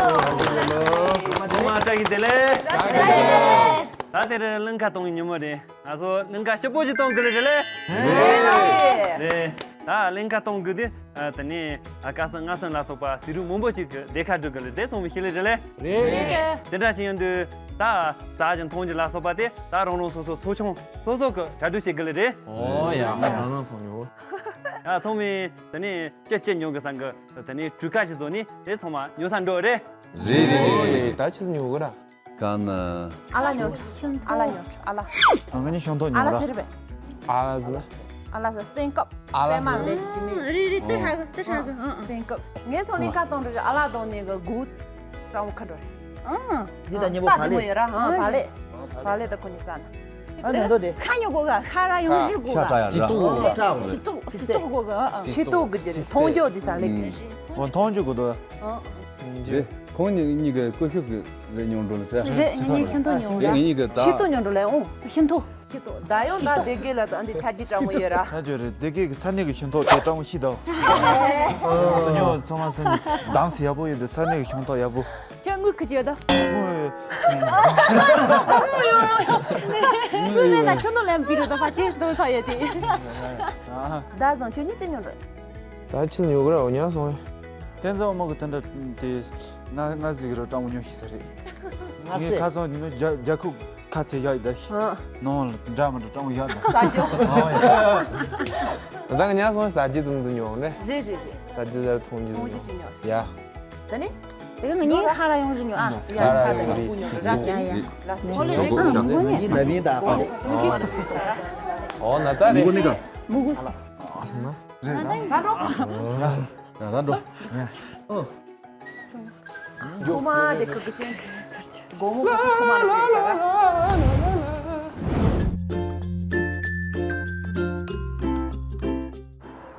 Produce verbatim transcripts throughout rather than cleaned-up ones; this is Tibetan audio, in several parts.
ཚོགས། ཚང་མ་བཀྲ་ཤིས་བདེ་ལེགས། ད་དེ་རིང་གླིང་ག་གཏོང་གི་ཉིན་མོ་རེད། ང་ཚོ་གླིང་ག་ཞིབ་པོ་ཞིག་གཏོང་དགོས་རེད་ལེ། རེད། ད་གླིང་ག་གཏོང་དགོས་དུས། ཨ། དེ་ནས། ཨ། ཁ་སང་སྔ་སང་ལ་སོགས་པ་གསེར་རུ་མང་པོ་ཞིག་གི་སྡེར་ཁ་སྒྲིག་དགོས་ལེ། དེ་ཚང་མ་ཤེས་ལེ་རེད་ལེ། རེད། དེ་འདྲ་ཞིག་ཡིན་དུས་ད་ཟ་རྒྱུ་འཐུང་རྒྱུ་ལ་སོགས་པ་དེ་ད་རང་རང་སོ་སོ་ཚོགས་ཆུང་སོ་སོ་གི་གྲ་སྒྲིག་བྱེད་དགོས་ལེ་རེད། ཨོ་ཡ། རང་རང་སོ་ཉོ། ཨ། ཚང་མས་དེ་ནས་ཅི་ཅི་ཉོ་དགོས་བསམ་གི། དེ་ནས་གྲུ་ཁ་ཞིག་བཟོས་ནས་དེ་ཚང་མ་ཉོ་ས་འགྲོ་རེད། རེད་རེད་རེད། ད་ཆི་ཟིག་ཉོ་དགོས་ར། གང་ན། ཨ་ལ་ཉོ་ཁྲ། ཨ་ལ་ཉོ་ཁྲ། ཨ་ལ། ང་གཉིས་ཤིང་ཏོག་ཨ་ཉོ་ལ་ར། ཟེར་བས། ཨ་ལ་ཟེར་ན། ཨ་ལ་ཟེར་སེང་ཀབ། ཨ་ལ། སེ་མ་ལེ་ཅི་ཅི་མི། རེད་རེད། དེ་ཧྲ་གི། དེ་ཧྲ་གི། ཨ། སེང་ཀབ། ངས་སོང་ལིང་ག་གཏོང་འགྲོ་རེད། ཨ་ལ་གཏོང་ནས་གི་གུ་སྤྲང་བོ་ཁ་འགྲོ་རེད། ཨ། འདི་ད་ཉེ་པོ་ད་བ་དེ་མོ་ལེ། ཡོད་ར། ཨ། བ་ལེ། བ་ལེ་ད་ཁོ་གཉིས་ཟ་ན། ཨ། ད་འདོད་དེ། ཁ་ཉོ་གོ་ག་ཁ་ར་ཡོང་ཞིག་གོ་ག་ཤ་ཏྲ་ཡ་ར། སི་ཏོག་གོ་ག་ཤི་ཏོག་སི་ཏོག་གོ་ག་ཤི་ཏོག་གི་དེ་རེད། མཐོང་རྒྱུ་དེ་ས་ལེགས་གི། ཨོ། མཐོང་རྒྱུ་གོ་དོ། ཨ། རེད། ཁོང་གཉིས་གཉིས་ཀྱི་ཀུ་ཤུ་གི་རེད། ཉོ་འགྲོ་ལ་ཟེར། རེད། ངེད་གཉིས་ཤིང་ཏོག་ཉོ་ར། ངེད་གཉིས་ཀྱི་ད། ཤིང་ཏོག་ཉོ་འགྲོ་ལ། ཨོ། ཤིང་ཏོག་ཤིང་ཏོག་ད་ཡོང་ད་སྡེ་དགེ་ལ་ད་འདི་ཆ་རྒྱུས་སྤྲང་མོ་ཡོད་ར། ད་ཅོ་རེད། སྡེ་དགེ་གི་ས་གནས་ཀྱི་ཤིང་ཏོག་དེ་སྤྲང་མོ་ཤི་ད། སུ་ཉོ། ཚང་མ་ས་གནས་གདམས་སུ་ཡག་པོ་ཡོད་འདུག་ས་གནས་ཀྱི་ཤིང་ཏོག་ཡག་པོ། ཁྱོད་དངུལ་ཁུ་ཅི་ཡོད་ད། དངུལ་ཡོད། དངུལ་མེད་ན་ཁྱོད་ནོར་ལེན་པི་རུ་ད་ཕ་ཆེ་དོ་ས་ཡོད་དེ། ད་བཟང་ཁྱོད་གཉིས་ཅི་ཉོ་འགྲོ། ད་ཕྱིར་ཉོ་གི་ར། འོ་ཉག་སོང་། བསྟན་འཛིན་དབང་མོ་གི་དེ་འདྲ་དེ་ང་ང་ཟིག་ར་སྤྲང་མོ་ཉོ་ཤི་ས་རེད། ང་ངས་ཟེར། ཁ་སང་ཉོ་རྒྱ་རྒྱ་ཁུག་ཁ་ཚེ་ཡག་ཡི་ད་ཤི། ཨ། ནང་ལ་འདྲ་མི་འདྲ་སྤྲང་མོ་ཡག་ད། ཟ་རྒྱུ། ཨ་ཡ། ད་ང་ཉག་སོང་ཟ་རྒྱུ་དུང་དུ་ཉོ་ནས། རེད་རེད་རེད། ཟ་རྒྱུ་ཟ་འཐུང་རྒྱུ་ཐུང་རྒྱུ་ཅི་ཉོ། ཡ། ད་ནི། དེ་ག་ང་གཉིས་ཁ་ར་ཡོང་རི་ཉོ་ཨ། ཡ་ཁ་ད་ཉོ་ཀུ་ཉོ་ར་ཀྱི་ཡ་ཡ། ལ་སེ་ཉོ་ཀུ་ཉོ། ང་གཉིས་ལ་མིན་ད་པ་ལེ། ཨོ་ན་ད་རེད། མུ་གུ་ནི་ག་མུ་གུ་སི། ཨ་སོང་ན། རེད། ད་འགྲོ། ཡ་ད་འགྲོ། ཨོ། ཁུ་མ་དེ་ཁུ་གི་ཤིང་། སྒོ་མོ་ཁུ་ཆུ་ཁུ་མ་ལ་ཤིང་ཟ་ར།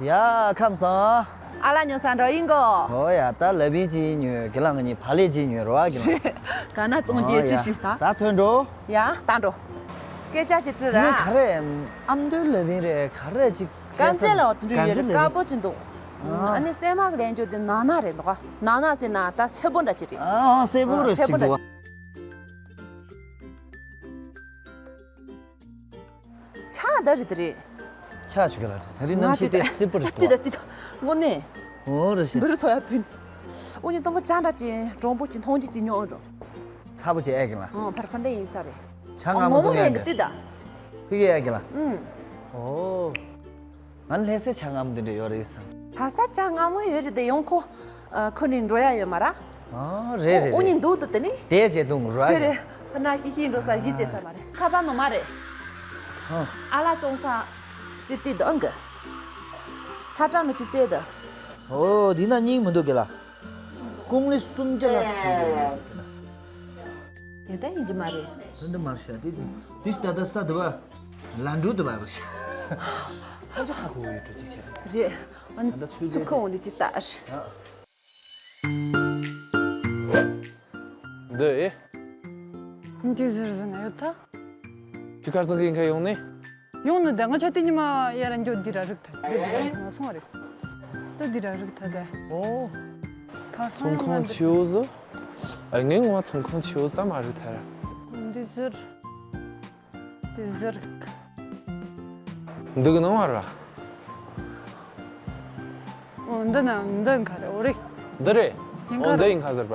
ཡ་ཁམས་སང་། ཨ་ལ་ཉོ་ས་འགྲོ་ཡིན་གོ། ཧོ་ཡ། ད་ལ་བིན་ཅི་ཉོས་གི་ལ། ང་གཉིས་བ་ལེ་ཅི་ཉོས་རོ་ཨ་གི་ལ། ག་ན་ཙོང་རྒྱལ་ཅི་ཞིག་ད། ད་ཐོན་འགྲོ། ཡ་ད་འགྲོ། སྐད་ཆ་ཞིག་དྲི་ར། ངས་ག་རེ་ཨ་མདོའི་ལ་བིན་རེད། ག་རེ་ཅིག་གན་ཟེ་ལ་འདྲུ་ཡོད་རེད། དཀར་པོ་ཅི་འདུག་ཨ་ནི་སེ་མ་གི་ལེན་རྒྱུ་དེ་ནག་ནག་རེད་འདུག་ནག་ནག་ཟེར་ན་ད་སེར་པོ་འདྲ་ཅིག་རེད། ཨ་སེར་པོ་རེད་ཞིག་འདུག་ཆ་ད་རེད་དེ་རེད། ཆ་ཆུ་ག་ལ་ད་རེས་གནམ་གཤིས་དེ་སིབ་པོ་རེད་ཏི་ད་ཏི་ད། དངོས་གནས། ཨོ་རེད་ཤི། འབུ་རུ་ཚོ་ཡ་ཕུན། ཨོ་ཉི་སྟོན་པ་ཅང་འདྲ་ཅན་གྲོང་པོ་ཅི་མཐོང་རྒྱུ་ཅི་ཉོ་འགྲོ། ཚ་པོ་ཅི་ཨེ་གི་ལ། ཨོ་ཕར་ཕར་འདི་ཡིན་ས་རེད། ཆ་ང་མོ་མོ་ཡ་གི་ཏི་ད། ཕི་གི་ཨེ་གི་ལ། ཨུམ། ཨོ། ང་ལྷ་སའི་ཆ་ང་མོ་འདི་འདྲ་ཡོད་རེད་བསམ། ལྷ་ས་ཆ་ང་མོ་ཡོད་རེད་དེ་ཡོང་ཁོ། ཨ་ཁོ་ནི་འགྲོ་ཡ་ཡོད་མ་ར། ཨ་རེད་རེད་ཨོ་རེད། ཉི་འདུག་ཏུ་དེ་ནི། དེ་བྱེད་དུང་ར་ཚེ་ཡ། རེད། ཁ་ན་ཤི་ཤི་འགྲོ་ས་གཞི་རྩེ་ས་མ་རེད། ཁ་པ་ནོ་མ་རེད། ཨ། ཨ་ལ་ཙོང་ས། ཅི་ཏི་དང་གི། ས་ཏྲ་ནོ་ཅི་རྩེ་ད། ཨོ་འདི་ན་སྙིང་མི་འདུག་གི་ལ། ཀུང་ལི་སུམ་ཅི་ལ་ཞིག་འདུག་གི་ལ། དེ་ལྟ་ཡིན་གྱི་མ་རེད། དེ་འདི་མར་ཤ་དེ་དེ་ད་ལྟ་ས་དུ་བ་ལ་འགྲོ་དུ་བ་རེད། ཧ་ཅང་ཧ་གོ་ཡོད་འགྲོ་ཅིག་ཆེ། རེད། ཨ་ནི་ད་ཚུལ་ཚུལ་ཁ་འོང་དུ་ཅི་ལྟ་ཨ་ཤི། འདི་ཨེ། འདི་ཟེར་ཟེར་ན་ཡོད་ད། ཁྱི་ཁར་སང་གི་ཁ་ཡོང་ནི། ཡོང་ནི་ད་ང་ཆ་དེ་ཉི་མ་ཡ་ར་འགྱོ་འདི་ར་རིག་ཐལ། འདི་འདི་ར་མ་སོང་རེད། ད་འདི་ར་རིག་ཐལ་ད། ཨོ། ཁ་སང་ཚོང་ཁང་ཆེའུ་ཟིག་ཨ་ངའི་ངོ་མ་ཚོང་ཁང་ཆེའུ་ཟིག་ད་མ་རིག་ཐལ་ར། འདི་ཟེར། དེ་ཟེར། འདི་གི་ནང་བར་བ། ཨོ་འདི་ན་འདི་ཁ་རེ་འོ་རེ། འདི་རེད། ཡིན་ཁ་ཨོ་འདི་རེད། ཡིན་ཁ་ཟེར་པ།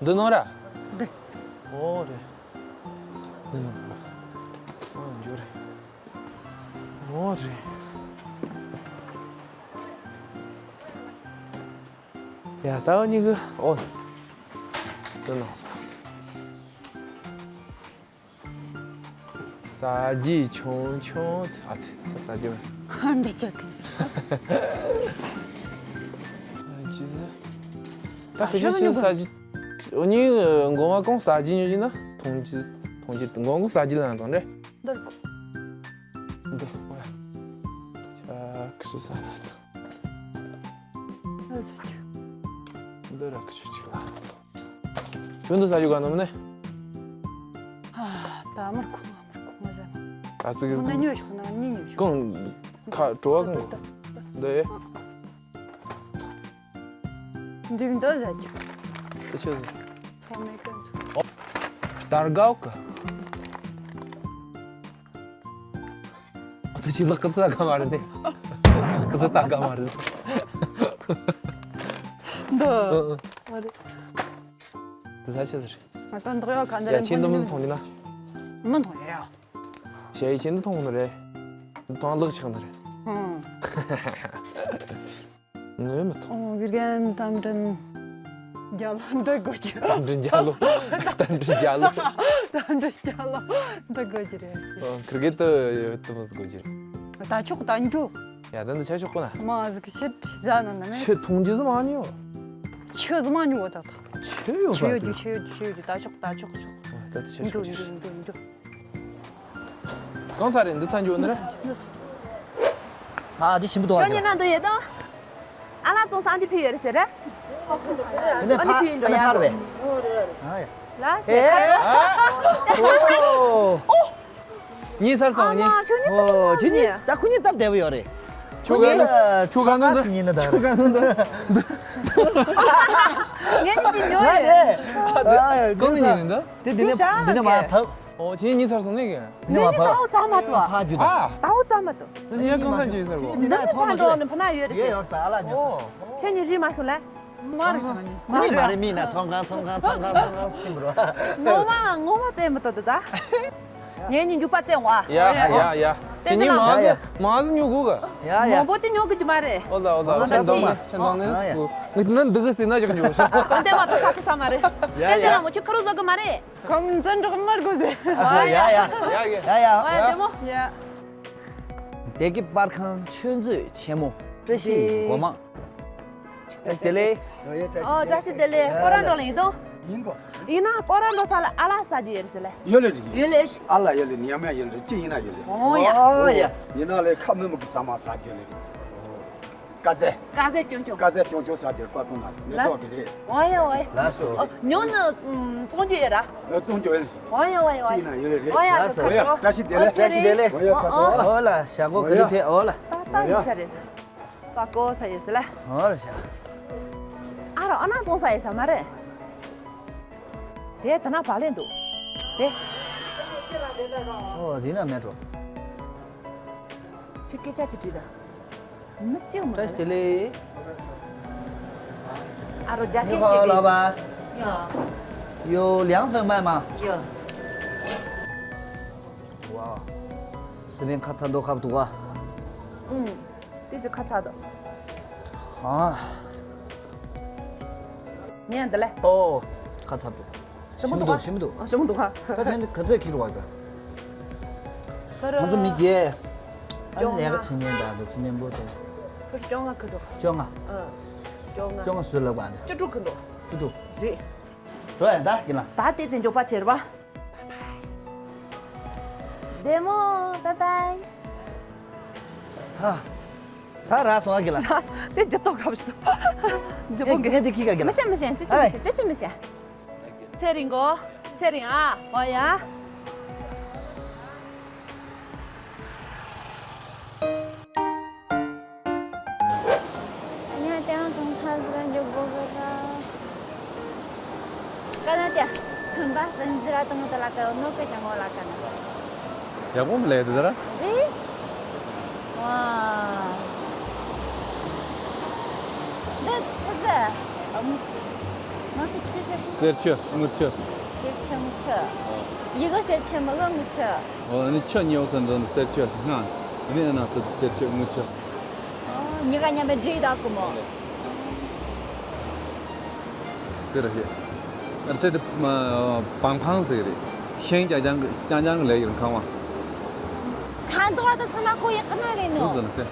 འདི་ནང་ར། འདི། ཨོ་རེད། འདི་ནང་ར། ཨོ་འཇུ་རེད། ཨོ་རེད། ཡ་ད་འོ་གཉིས་གི་ཨོ། འདི་ནང་ས། ཟ་རྒྱུ་ཆུང་ཆུང་ཨ་ཙི་ཟ་རྒྱུ་མེད། འདི་ཆག་གི། ཨ་ཅི་ཟེར། ད་ཁ་ཤས་ཅི་ཟ་རྒྱུ། འོ་ནི་མགོ་མ་གང་ཟ་རྒྱུ་ཉོ་རྒྱུ་ན་ཐུང་ཅི་ཐུང་ཅི་མགོ་མགོ་ཟ་རྒྱུ་ལ་ན་དང་འདྲེ། འདི་རུ་ཁོ། འདི་ཧོ་ཡ། ཁ་ཤས་ཟ་ན་དང་། འདི་ཟ་རྒྱུ། འདི་ར་ཁ་ཤས་ཅིག་ལ། ཁྱོད་འདི་ཟ་རྒྱུ་ག་ནོམ་ནི། ཨ། ད་མར་ཁུ་མར་ཁུ་མ་ཟ་མ། ད་ཙི་གི་ཁོ་ན་ཉོས་ཤོག་ན་ཉི་ཉོས་ཤོག་གང་ཁ་བྲོ་བ་གང་། འདི་ཨེ། འདི་མི་འདུག་ཟེར་རྒྱུ། དེ་ཆོས་ཟེར། ཚང་མས་ཀུན་ཚོ། ཨོ། ཏར་གའོ་ཀ། ཨ་ཏི་ཅི་ལག་ཀི་ཏ་ག་མ་རེད་དེ། ལག་ཀི་ཏ་ག་མ་རེད། འདི། ཨ་རེད། དེ་ས་ཆ་དེ་རེད། ང་ད་འདོག་ཡག་ག་འདི་ཡ་རེད། ཁྱེད་འདི་མི་མཐོང་རྒྱུ་ན། མི་མཐོང་ཡ་ཡ། ཞེ་ཡི་ཁྱེད་འདི་མཐོང་ནི་རེད། མཐོང་ལག་ཆགས་ནི་རེད། ཧུང་། ངས་མི་མཐོང་། ཨོ། བི་རྒན་རྟ་མགྲིན་རྒྱལ་ལོ་འདི་དགོས་ཀྱི། རྟ་མགྲིན་རྒྱལ་ལོ། རྟ་མགྲིན་རྒྱལ་ལོ། རྟ་མགྲིན་རྒྱལ་ལོ་འདི་དགོས་ཀྱི་རེད། ཨོ། ཁིར་གེ་ཏི་ཡོད་དུ་མི་དགོས་ཀྱི་རེད། ད་ཆོག་ད་འགྱོ། ཡ་ད་འདི་ཆ་ཆོག་གོ་ན། མ་ཟིག་ཤི་ཟ་ན་ན་མེད། ཆུ་འཐུང་རྒྱུ་ཟིག་མ་ཉོ། ཆུ་ཟིག་མ་ཉོ་བ་ད་ད། ཆུ་ཡོད་པ་ཆུ་ཡོད་ཟིག་རྒྱུ་ཆུ་ཡོད་རྒྱུ་ཆུ་ཡོད་རྒྱུ། ད་ཆོག་ད་ཆོག་ཆོག་ད་ད་ཆ་ཆོག་ཆོག་ཆོག་གང་ས་རེད། འདི་ས་འགྱོ་ནི་རེད། ཨ་འདི་ཞིམ་པོ་འདུག་ཨ། ཁྱོད་ཉིད་ན་འདུག་ཡོད་དོ། ཨ་ལ་ཙོང་སང་འདི་ཕི་ཡོད་རེད་ཟེར་རེད། དེ་ནས་ཨ་ནི་ཕ་ཕི་ཡོད་འགྲོ་ཨ་ནི་ཡ་ཕར་རེད། ཨ་ཡ། ལ་ཟེར། ཨོ། གཉིས་ཚར་སོང་གཉིས། ཨ་མ་ཁྱོད་ཉིད་ཏུ་ཨོ་ཁྱོད་ཉིད་ད་ཁོ་གཉིས་སྟབས་བདེ་པོ་ཡོད་རེད། ཁྱོད་ག་ནས་ཁྱོད་ག་ནས་ད་ཁྱོད་ག་ནས་ད། ངས་ནི་ཅི་ཉོ་ཡོད། གང་ནས་ཉོས་ནི་ད། དེ་འདི་ནས་འདི་ནས་མ་ཕབ། ཨོ་ཁྱེད་གཉིས་ཚར་སོང་ནི་གི། ནི་མ་ཕབ། ད་འོ་ཙམ་མ་ཏོ། ཕ་རྒྱུ་ད། ཨ། ད་འོ་ཙམ་མ་ཏོ། ད་ཡ་གང་ས་ཅི་ཟེར་གོ། འདི་ནི་ཕ་འགྲོ་ནི་ཕ་ན་ཡོད་རེད་ཟེར། ཡོད་ཡོད་ས་ཨ་ལ་ཉོ་ས། ཁྱོད་ཉིད་རིལ་མ་ཤོད་ལ། མ་རེད་མ་རེད། མ་རེད་མི་ན་ཚོང་ཁང་ཚོང་ཁང་ཚོང་ཁང་ཚོང་ཁང་ཤིང་རོ། ངོ་མ་ངོ་མ་བཙན་མི་ཏོ་ད། ངས་ཉིན་རྒྱུག་པ་བཙན་བ། ཡ་ཡ་ཡ། ཁྱེད་ཉིད་མ་ཟི་མ་ཟི་ཉོ་གོ་ག། ཡ་ཡ། མང་པོ་ཅི་ཉོ་གི་རྒྱུ་མ་རེད། ཨོ་ལ་ཨོ་ལ། ཨོ་ལ་ཁྱེད་འདང་ནི་ཁྱེད་འདང་ནི་ཨ་ཡ། ངས་ན་འདི་གི་སྲིད་ན་ཅག་ཉོ་ཤོག་འདི་མ་ཏོ་ས་ཁི་ས་མ་རེད། ཡ་ཡ། ཁྱེད་ལ་མོ་ཁྱོད་ཁ་རུ་བཟོ་གི་མ་རེད། ཁམ་ཙན་འགྲོགས་མར་དགོས་ཟེར། ཡ་ཡ། ཡ་ཡ། ཡ་ཡ། ཨོ་ཡ་བདེ་མོ། ཡ། སྡེ་དགེ་པར་ཁང་ཆོས་མཛོད་ཆེན་མོ་བཀྲ་ཤིས་སྒོ་མང་། བཀྲ་ཤིས་བདེ་ལེགས། ཨོ་བཀྲ་ཤིས་བདེ་ལེགས། སྐོར་ར་འགྲོ་ལ་ཡིན་དོ། ཡིན་གོ། ཡིན་ན་སྐོར་ར་འགྲོ་ས་ལ་ཨ་ལ་ས་རྒྱུ་ཡོད་རེད་ཟེར་ལེ། ཡོད་ལེ་རེད། ཡོད་ལེ། ཨ་ལ་ཡོད་ལེ། ཉམས་ཡ་ཡོད་ལེ། ཅི་ཡིན་ན་ཡོད་ལེ། ཨོ་ཡ། ཨོ་ཡ། ཡིན་ན་ལེ་ཁ་མི་མི་གི་ཟ་མ་ཟ་རྒྱུ་ལེ། དཀར་ཟས། དཀར་ཟས་ཅུང་ཅུང་། དཀར་ཟས་ཅུང་ཅུང་ཟ་རྒྱུ་པར་ཁུང་ན་མེ་ཏོག་དེ་རེད། ཨོ་ཡ་ཨོ་ཡ། ལགས་སོ། ཨོ་ཉོ་ནི་བཙོང་རྒྱུ་ཡོད་ར། ཨོ་བཙོང་རྒྱུ་ཡོད་ལེ། ཨོ་ཡ་ཨོ་ཡ་ཨོ་ཡ། ཅི་ཡིན་ན་ཡོད་ལེ་རེད། ཨོ་ཡ་ཨོ་ཡ། བཀྲ་ཤིས་བདེ་ལེགས། བཀྲ་ཤིས་བདེ་ལེགས། ཨོ་ཡ་ཁ་ཐོག་ཨོ་ལ་ཞག་གོ་ག་རེ་ཕེབས་ཨོ་ལ། ཏག་ཏག་ཡིན་ས་རེད། པ་ཀོ་ས་ཡོད་ས་ལ། ཧོ་ར་ཤ། ཨ་རོ་ཨ་ན་བཙོང་ས་ཡོད་ས་མ་རེད། དེ་ད་ན་བ་ལེན་འདུག་དེ། ཨོ་དེ་ན་མེད་འགྲོ། ཁྱོད་སྐད་ཆ་ཅི་དྲིས་ད། མི་གཅིག་མ་བཀྲ་ཤིས་བདེ་ལེགས། ཨ་རོ་རྒྱ་སྐད་བཤད་དེ། ཡོ་ལིའང་ཧྥེང་མ་མ། ཡོ། ཝའོ། སི་པན་ཁ་ཚ་མདོག་ཁ་བ་འདུག་ག་ཨུམ། དེ་ཚོ་ཁ་ཚ་དོ། ཨ། ཉན་འདི་ལེ། ཨོ། ཁ་ཚ་དོ། ཞིམ་པོ་འདུག་ག་ཞིམ་པོ་འདུག་ཞིམ་པོ་འདུག་ག་ད་ཚན་ག་ཚད་ཁྱེར་བ་ག་ཁ་ར། ང་ཚོ་མི་རྒྱལ། ཨ་ནི་ལས་ཀ་བྱེད་མཁན་དང་དེ་ཚོ་མཉམ་པོ་དེ། ཁ་ར་བཅོ་ལྔ་ཁ་འགྲོ། བཅོ་ལྔ། ཨ། བཅོ་ལྔ། བཅོ་ལྔ་བཟོས་ལབ་པ་ནི། བཅུ་དྲུག་ཁ་འགྲོ། བཅུ་དྲུག་རེད། འགྲོ་ཡ་ད་ཡིན་ལ། ད་དེ་ཚེ་མགྱོགས་པ་བྱེད་ར་བ། བདེ་མོ། བའི་བའི། ཧ། ད་རག་སོང་ཨ་གི་ལ། རག་སོང་། དེ་ཇི་ལྟོ་གབ་ཞིག་ཏུ། ཇི་པོ་གི། ངས་དེ་ཁྱི་ག་གི་ལ། མི་ཤེས་མི་ཤེས། ཅི་ཅི་མི་ཤེས། ཅི་ཅི་མི་ཤེས། ཚེ་རིང་གོ། ཚེ་རིང་ཨ། ཨོ་ཡ། ཨ་ཉ་ཏེ་ཡང་གང་ཚ་ཟིག་ག་འཇོག་གོ་གི་ར། ཀ་ན་ཏེ། ཐུམ་པ་སྤུན་བཞི་ར་དང་དུ་ལ་ཀ་ནོ་ཀ་ཅང་ངོ་ལ་ཀ་ན། ཡག་པོ་མི་ལས་དེ་ཟེར། རེད། ཝ། འདི་ཆི་ཟེར། དངུལ་ཆུ། ནང་སྲིད་ཆུ་ཞེས་པ། གསེར་ཆུ་དངུལ་ཆུ། གསེར་ཆུ་དངུལ་ཆུ། ཡི་གེ་གསེར་ཆུ་མི་གི་དངུལ་ཆུ། ཨོ་ནི་ཆུ་ཉེ་བོ་ཚོ་འདི་ནི་གསེར་ཆུ་སྔ། ཡིན་ན་ན་ཚོ་གསེར་ཆུ་དངུལ་ཆུ། ཨོ་གཉིས་ཀ་མཉམ་པའི་འབྲས་དག་གི་མོ། དེ་ར་ཤེས། ཨ་ཏྲེ་ཏེ་བང་ཁང་ཟེར་རེད། ཤིང་ཅང་ཅང་གི་ཅང་ཅང་གི་ལས་ཡིན་ཁང་བ། ཁང་ཏོག་ལ་ད་ཚང་མ་ཁོ་ཡི་ཁ་ན་རེད་ནོ། དེ་ཟེར་ན་ཏེ།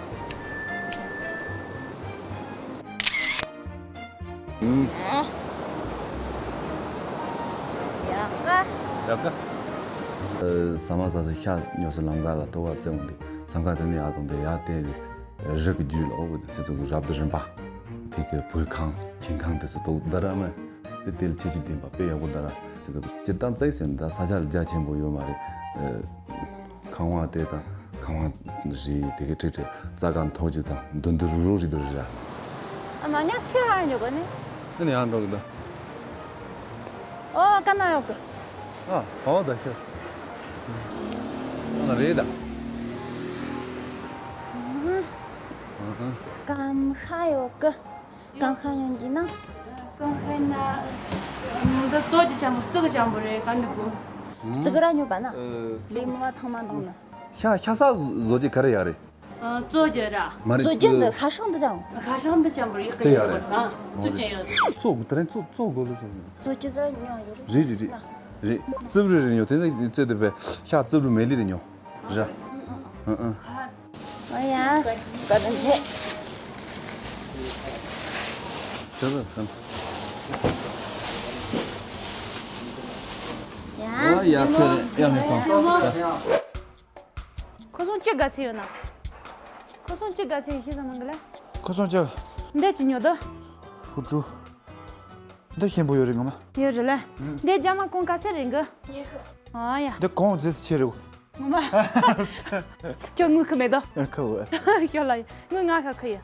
ཡག་ག་ཡག་ག་ཨ། ཟ་མ་ཟ་ཟི་ཤ་ཉོ་སི་ལམ་ཁ་ལ་ལྟོ་བ་བཙལ་འོང་དུས་ཚང་ཁ་དེ་ནས་ཡར་དང་དེ་ཡར་བལྟས་ཏེ། རི་གི་རྒྱུད་ལ་ཨོ་དེ་ཚོ་གི་རབ་ཏུ་རིམ་པ། དེ་གི་བོད་ཁང་ཁྱིམ་ཁང་དེ་ཚོ་དོ་དར་མ། དེ་དེ་ལ་ཁྱད་ཆོས་ལྡན་པ་དཔེ་ཡག་པོ་དར་ཚེ་ཚོ་གི་སྤྱིར་བཏང་བཙལ་ཟིན་ད་ས་ཆ་ལ་རྒྱ་ཆེན་པོ་ཡོད་མ་རེད། ཁང་བ་དེ་དང་ཁང་བ་རེད་དེ་གི་ཁྲིག་ཁྲིག་རྩྭ་ཁ་མཐོ་རྒྱུ་དང་མདུན་དུ་རུ་རུ་རི་དུ་རི་ར། ཨ་མ་ཉག་ཆེ་ཧ་ཉོ་གོ་ནི། ནས་ཡང་འགྲོ་གི་འདུག་ཨོ་ཀ་ན་ཡོག་གི་ཨ་ཨོ་ད་ཤོད། ཨ་རེད་ད། ཀམ་ཁ་ཡོག་གི་ཀམ་ཁ་ཡོང་གི་ན། ཀམ་ཁ་ན་འདི་བཙོག་གི་ཅམ་པོ་རྩི་གི་ཅམ་པོ་རེད་ག་འདི་གོ་རྩི་གི་ར་ཉོ་པ་ན། ལས་མི་བ་ཚང་མ་འདང་ནི། ཤ་ཤ་ས་བཟོ་རྒྱུ་ག་རེ་ཡག་རེད། ཨ་བཙོ་རྒྱུ་ར། མ་རེད། བཙོ་རྒྱུ་འདི་ཤ་ཧྲང་འདི་ཅང་། ཤ་ཧྲང་འདི་ཅང་པར་ཡག་གི་ཡོད་རེད། ཨ་བཙོ་རྒྱུ་ཡོད་རེད། བཙོ་དགོས་དེ་རིང་བཙོ་བཙོ་དགོས་ལ་ཟེར། བཙོ་རྒྱུ་ཟེར་ཉོ་ཡོད་རེད། རེད་རེད་རེད། རེད། རྩིབ་རུ་རེ་ཉོ་དེ་ནས་རྩེ་དེ་བས་ཤ་རྩིབ་རུ་མེ་ལི་རེ་ཉོ། ར། ཨ་ཨ། ཨོ་ཡ། བཀའ་དྲིན་ཆེ། ཡ། ཨོ་ཡ་ཚེ་རིང་ཡ་མི་ཕམ། ཁོ་ཚོ་ཅི་དགའ་ཚེ་ཡོད་ན། ཁོ་ཚོ་ཅི་དགའ་ཚེ་ཤེས་ཙམ་མང་གི་ལ། ཁོ་ཚོ་ཅི། འདི་ཅི་ཉོ་དོ། ཧུ་ཀྲུ། འདི་ཞིམ་པོ་ཡོད་རེད་ངོ་མ། ཡོད་རེད་ལ། འདི་རྒྱ་མ་གོང་ག་ཚད་རེད་གི། ཨ་ཡ། འདི་གོང་རྫས་སུ་ཆེ་རེད། ངོ་མ། ཁྱོད་དངུལ་ཁུ་མེད་དོ། ཁུ་བ། ཞོ་ལ་ཡ། དངུལ་ང་ཁ་ཁུ་ཡ།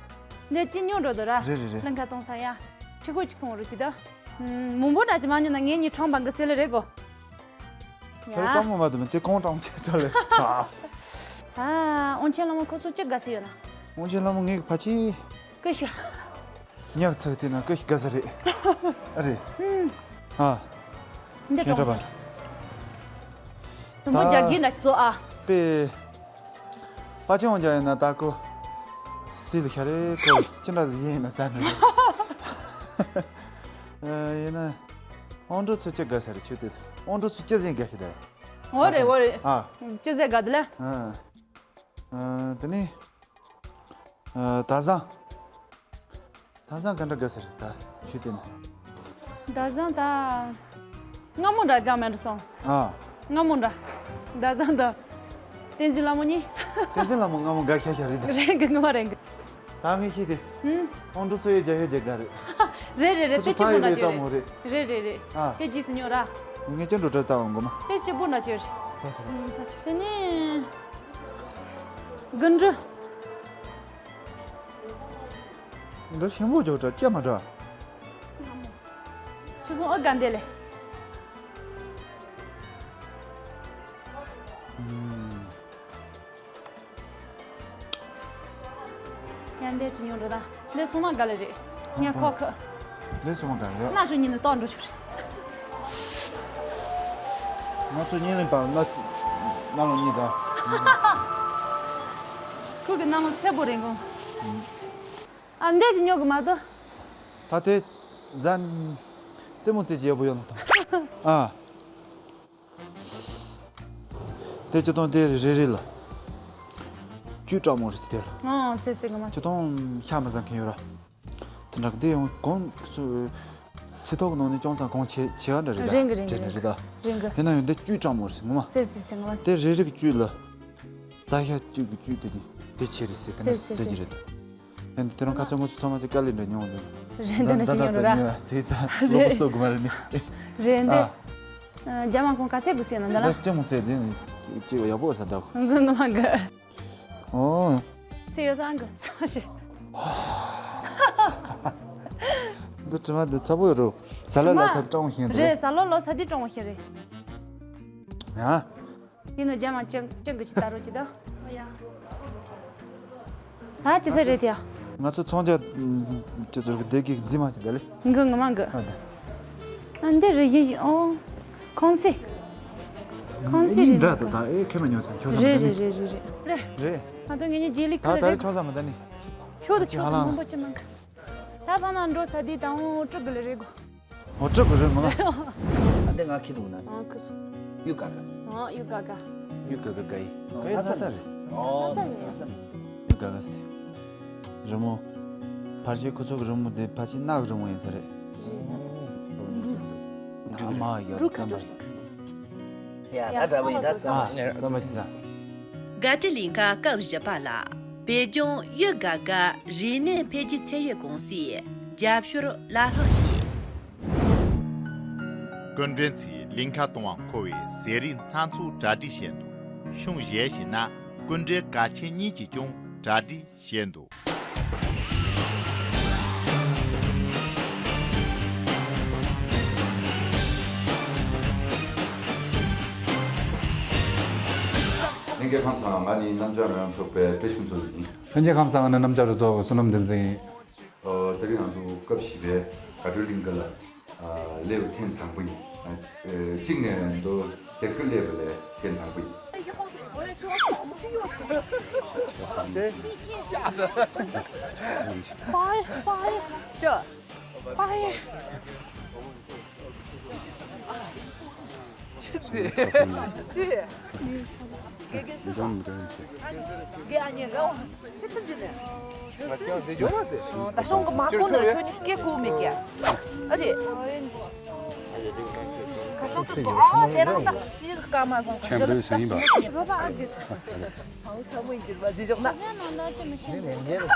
འདི་ཅི་ཉོ་འགྲོ་དོ་ར། རེད་རེད་རེད། ལན་ཁ་གཏོང་ས་ཡ། ཆི་གོ་ཅི་ཁོང་རུ་ཅི་དོ། མུན་པོ་འདྲ་ཅི་མ་ཉོ་ན་ངེད་གཉིས་ཁྲོམ་པ་འགི་སེ་ལེ་རེད་གོ། ཁྱེད་རང་སྤྲང་མོ་མ་འདུག་མི་དེ་གོང་སྤྲང་མོ་ཆེ་ཆ་ལེ། ཨ། དབང་ཆེན་བླ་མ་ཁོ་ཚོ་ཅི་དགའ་སེ་ཡོད་ན། དབང་ཆེན་བླ་མ་ངེད་ཀྱི་ཕ་ཆེ། ཀི་ཤ། ཉག་ཚག་དེ་ན་ཀི་ཤ་དགའ་ས་རེད། ཨ་རེད། ཨ། འདི་ཁྱེད་གྲོགས་པ། དུམ་བུ་རྒྱག་གི་འདྲ་ཞིག་བཟོ་ཨ། པེ། པ་ཆེ་འོང་རྒྱག་ཡིན་ན་ད་ཀོ། སི་ལ་ཤ་རེ་ཀོ་ཅི་འདྲ་ཟིག་ཡིན་ཡིན་ན་ཟ་ནི་རེད། ཨ་ཡིན་ན། ཨོང་ཀྲོ་ཚོ་ཅི་དགའ་ས་རེད་ཆུ་དེ། ཨོང་ཀྲོ་ཚོ་ཅི་ཟིན་དགའ་ཤི་ད། འོ་རེད་འོ་རེད། ཨ། ཅི་ཟེར་དགའ་དེ་ལ། ཨ། ཨ། དེ་ནི། ཨ། ད་བཟང་། ད་བཟང་ག་འདྲ་དགའ་ས་རེད་ད་ཆུ་དེ་ནི། ད་བཟང་ད། སྔ་མོ་འདྲ་དགའ་མེད་འགྲོ་སོང་། ཨ། སྔ་མོ་འདྲ། ད་བཟང་ད། བསྟན་འཛིན་ལྷ་མོ་གཉིས། བསྟན་འཛིན་ལྷ་མོ་སྔ་མོ་དགའ་ཤ་ཤ་རེད་ད། རེད་གི་ངོ་མ་རེད་གི། ད་ངས་ཤེས་ཏེ། ཧུམ། ཨོང་ཀྲོ་ཚོ་ཡོད་རྒྱ་ཡོད་རྒྱ་དགའ་རེད། རེད་རེད་རེད། ཁོ་ཚོ་དེ་ཕ་སྐྱིད་པོ་ཡོད་འདྲ་རེད་ཅིག་སྤྲང་མོ་རེད། རེད་རེད་རེད། ཨ། དེ་རྗེས་སུ་ཉོ་ར། ངས་ཀྱང་འགྲོ་གྲབས་བཏང་འོང་གོ་མ། དེ་སྐྱིད་པོ་འདྲ་ཅིག་ཡོད་རེད། ས་ཆ་རེད། ས་ཆ་རེད་ནི། དགུན་འབྲུ། འདི་ཞིམ་པོ་ཅོག་འདྲ་སྐྱེ་མ་འདྲ། ཆུ་སོང་ཨ་དགའ་འདེ་ལེ། ཨུམ། ཡང་འདི་ཅི་ཉོ་འགྲོ་ད། འདི་སོང་མ་དགའ་ལེ་རེད། ངས་ཁོ་ཁ། འདི་སོང་མ་དགའ་ལེ། ན་ཞོ་ཉིན་ནས་ཏོག་འགྲོ་ཆོག་རེད། ང་ཚོ་གཉིས་ལས་པ་ན་ན་ལོ་གཉིས་ད། ཁོ་གི་ན་ལོ་སེ་པོ་རེད་གོ། ཨ་འདི་ཅི་ཉོ་གི་མ་གཏོགས། ད་དེ་ཛན། རྩེད་མོ་རྩེད་ཀྱི་ཡག་པོ་ཡོད་ལ་དང་། ཨ། དེ་ཅི་དང་དེ་རེ་རེ་ལ། བཅུད་སྤྲང་མོ་རེད་ཟེར་དེ་ལ། ཨང་ཟེར་ཟེར་གི་མ། ཅི་དང་ཤ་མ་ཟ་མཁན་ཡོད་ར། དེ་འདྲ་གི་དེ་ཡང་གོང་སུ། ཚེ་ཐོག་གི་ནང་ནས་ཅུང་ཙམ་གོང་ཆེ་ཆེ་བ་འདྲ་རེད་ད། རེད་གི་རེད་གི་རེད་རེད་ད། རེད་གི། ཡིན་ན་ཡང་འདི་བཅུད་སྤྲང་མོ་རེད་ཟེར་ངོ་མ། ཟེར་ཟེར་ཟེར་ངོ་མ། དེ་རེ་རེ་གི་བཅུད་ལ། རྩྭ་ཤ་བཅུད་ཀྱི་བཅུད་དེ་ནི་དེ་ཆེ་རེད་ཟེར་དེ་འདྲ་ཟེར་ཟེར་གྱི་ཟེར་རེད་ད། ཡང་དེ་རང་ཁ་ཚོན་ངོ་སོ་ཚང་མ་ཅིག་དཀའ་ལས་འདྲ་མྱོང་འདུག་རེད་འདི་འདྲ་ཞིག་ཉོ་ར། ཚིག་ཚ་རེད། ལོ་སོ་དགུ་མ་རེད་ནི། རེད་འདི། ཨ། རྒྱ་མ་གོང་ག་ཚད་དགོས་སུ་ཡོད་ན་འདི་ལ། ད་ཅི་མོ་ཚད་ཅི་ཅི་ཡག་པོ་ས་ད། ངོ་མ་གི། ཨོ། ཚེ་ཡོད་སང་གི་སོང་ཞེས། འདི་དྲི་མ་འདི་ཚ་པོ་ཡོད་རོ། ཟ་ལ་ལ་ཚ་དེ་སྤྲང་བོ་ཞིག་རེད། ཟ་ལ་ལ་ཚ་དེ་སྤྲང་བོ་ཞིག་རེད། ཡ། ཡིན་ནོ་རྒྱ་མ་ཅང་ཅང་གི་ཅི་ད་རོ་ཅི་ད། ད་ཅི་ཟེར་རེད་ཡ། ང་ཚོ་ཚོང་རྒྱག་ཅི་ཚོར་གི་བདེ་གི་འཛིན་མ་ཅི་ད་ལེ། འགི་ངི་མ་འགི། ཨ་འདི་རེད་ཡི་ཨོ། ཁོང་ཚེ། ཁོང་ཚེ་རེད་འདྲ་ད་ད་ཨེ་ཁེ་མ་ཉོ་ས་ཁྱོད་རེད་རེད་རེད་རེད་རེད། རེད། ང་ཚོ་ངེད་གཉིས་རྗེས་ལུས་ཁ་ད་ད་རེད་རེད་ཆོག་ས་མ་ད་ནི། ཁྱོད་ད་ཁྱོད་ད་མང་པོ་ཅི་མང་གི། ད་ཕ་མ་འགྲོ་ཚ་དུས་དང་འོ་སྤྲུག་གི་ལེ་རེད་གོ། འོ་སྤྲུག་གི་རེད་མ་ལ། ཨ་འདི་ང་ཁྱི་འདུག་ན། ཨ་ཁུ་སུ། གཡུ་ག་ག་ཨ་གཡུ་ག་ག་གཡུ་ག་ག་ག་ཡི། ག་ཡི་ན་ས་རེད། ཨོ་ན་ས་རེད། གཡུ་ག་ག་སི། རི་མོ། ཕར་ཕྱིན་ཁུ་ཚུར་གི་རི་མོ་དེ་ཕར་ཕྱིན་སྣ་གི་རི་མོ་ཡིན་ས་རེད། འབྲུ་མ་ཡོད་འབྲུ་ཁ་ཙམ་པ་རེད། ཡ་ད་འདྲ་བོ་ཡིན་ད་ཙམ་པ་ཞིག་ཙམ་པ་ཞིག་ས། དགའ་སྤྲོའི་གླིང་ག་སྐབས་བཞི་པ་ལ། བོད་ལྗོངས་གཡུ་ག་ག་རིག་གནས་འཕེལ་རྒྱས་ཚད་ཡོད་ཀུང་སིའི་རྒྱབ་སྐྱོར་ལ་ལྷག་བྱས། སྐུ་མགྲོན་ཚོས་གླིང་ཁ་གཏོང་བར་མཁོ་བའི་ཟས་རིགས་སྣ་ཚོགས་གྲ་སྒྲིག་བྱས་འདུག་གཞུང་གཞན་ཞིག་ན་སྐུ་མགྲོན་གལ་ཆེན་གཉིས་ཀྱིས་ཀྱང་གྲ་སྒྲིག་བྱས་འདུག་ལྷན་རྒྱས་ཁམས་བཟང་། ང་ནི་རྣམ་གྲངས་རོལ་དབྱངས་ཚོགས་པའི་བཀྲ་ཤིས་ཕུན་ཚོགས་ཡིན། ལྷན་རྒྱས་ཁམས་བཟང་། ང་ནི་རྣམ་གྲངས་རོལ་ཚོགས་བསོད་ནམས་བསྟན་འཛིན་ཡིན། ཨོ། དེ་རིང་ང་ཚོ་སྐབས་བཞི་པའི་དགའ་སྤྲོའི་གླིང་ག་ལ་ཨ་སླེབས་པ་ཐེངས་དང་པོ་ཡིན། ཨ་གཅིག་ནས་མདོ་སྡེ་དགེ་སླེབས་པ་ལས་ཐེངས་དང་པོ་ཡིན། སུ། དགེ་རྒན་སུ། དགེ་ཨ་ཉེ་ག་ཁྱོད་ཆི་ཟིན་ནས། ད་ཤོང་གི་མ་གོ་ནོ་ཁྱོད་ནི་སྐད་གོ་མི་སྐད། ཨ་རེད། ཁ་ཚོགས་དེ་གོ་ཨ་དེ་རང་ད་ཤི་ཀ་མ་བཟང་གི་ཤི་ལ་ད་ཤི་མོ་ཟིན་ཡིན་པ། རོ་པ་ཨ་དེ། ཨའུ་ཚ་མོ་ཡིན་གྱུར་པ་ཟིན་ཞོག་ན། ས་ས་ཡོང་ངས། ཁོ་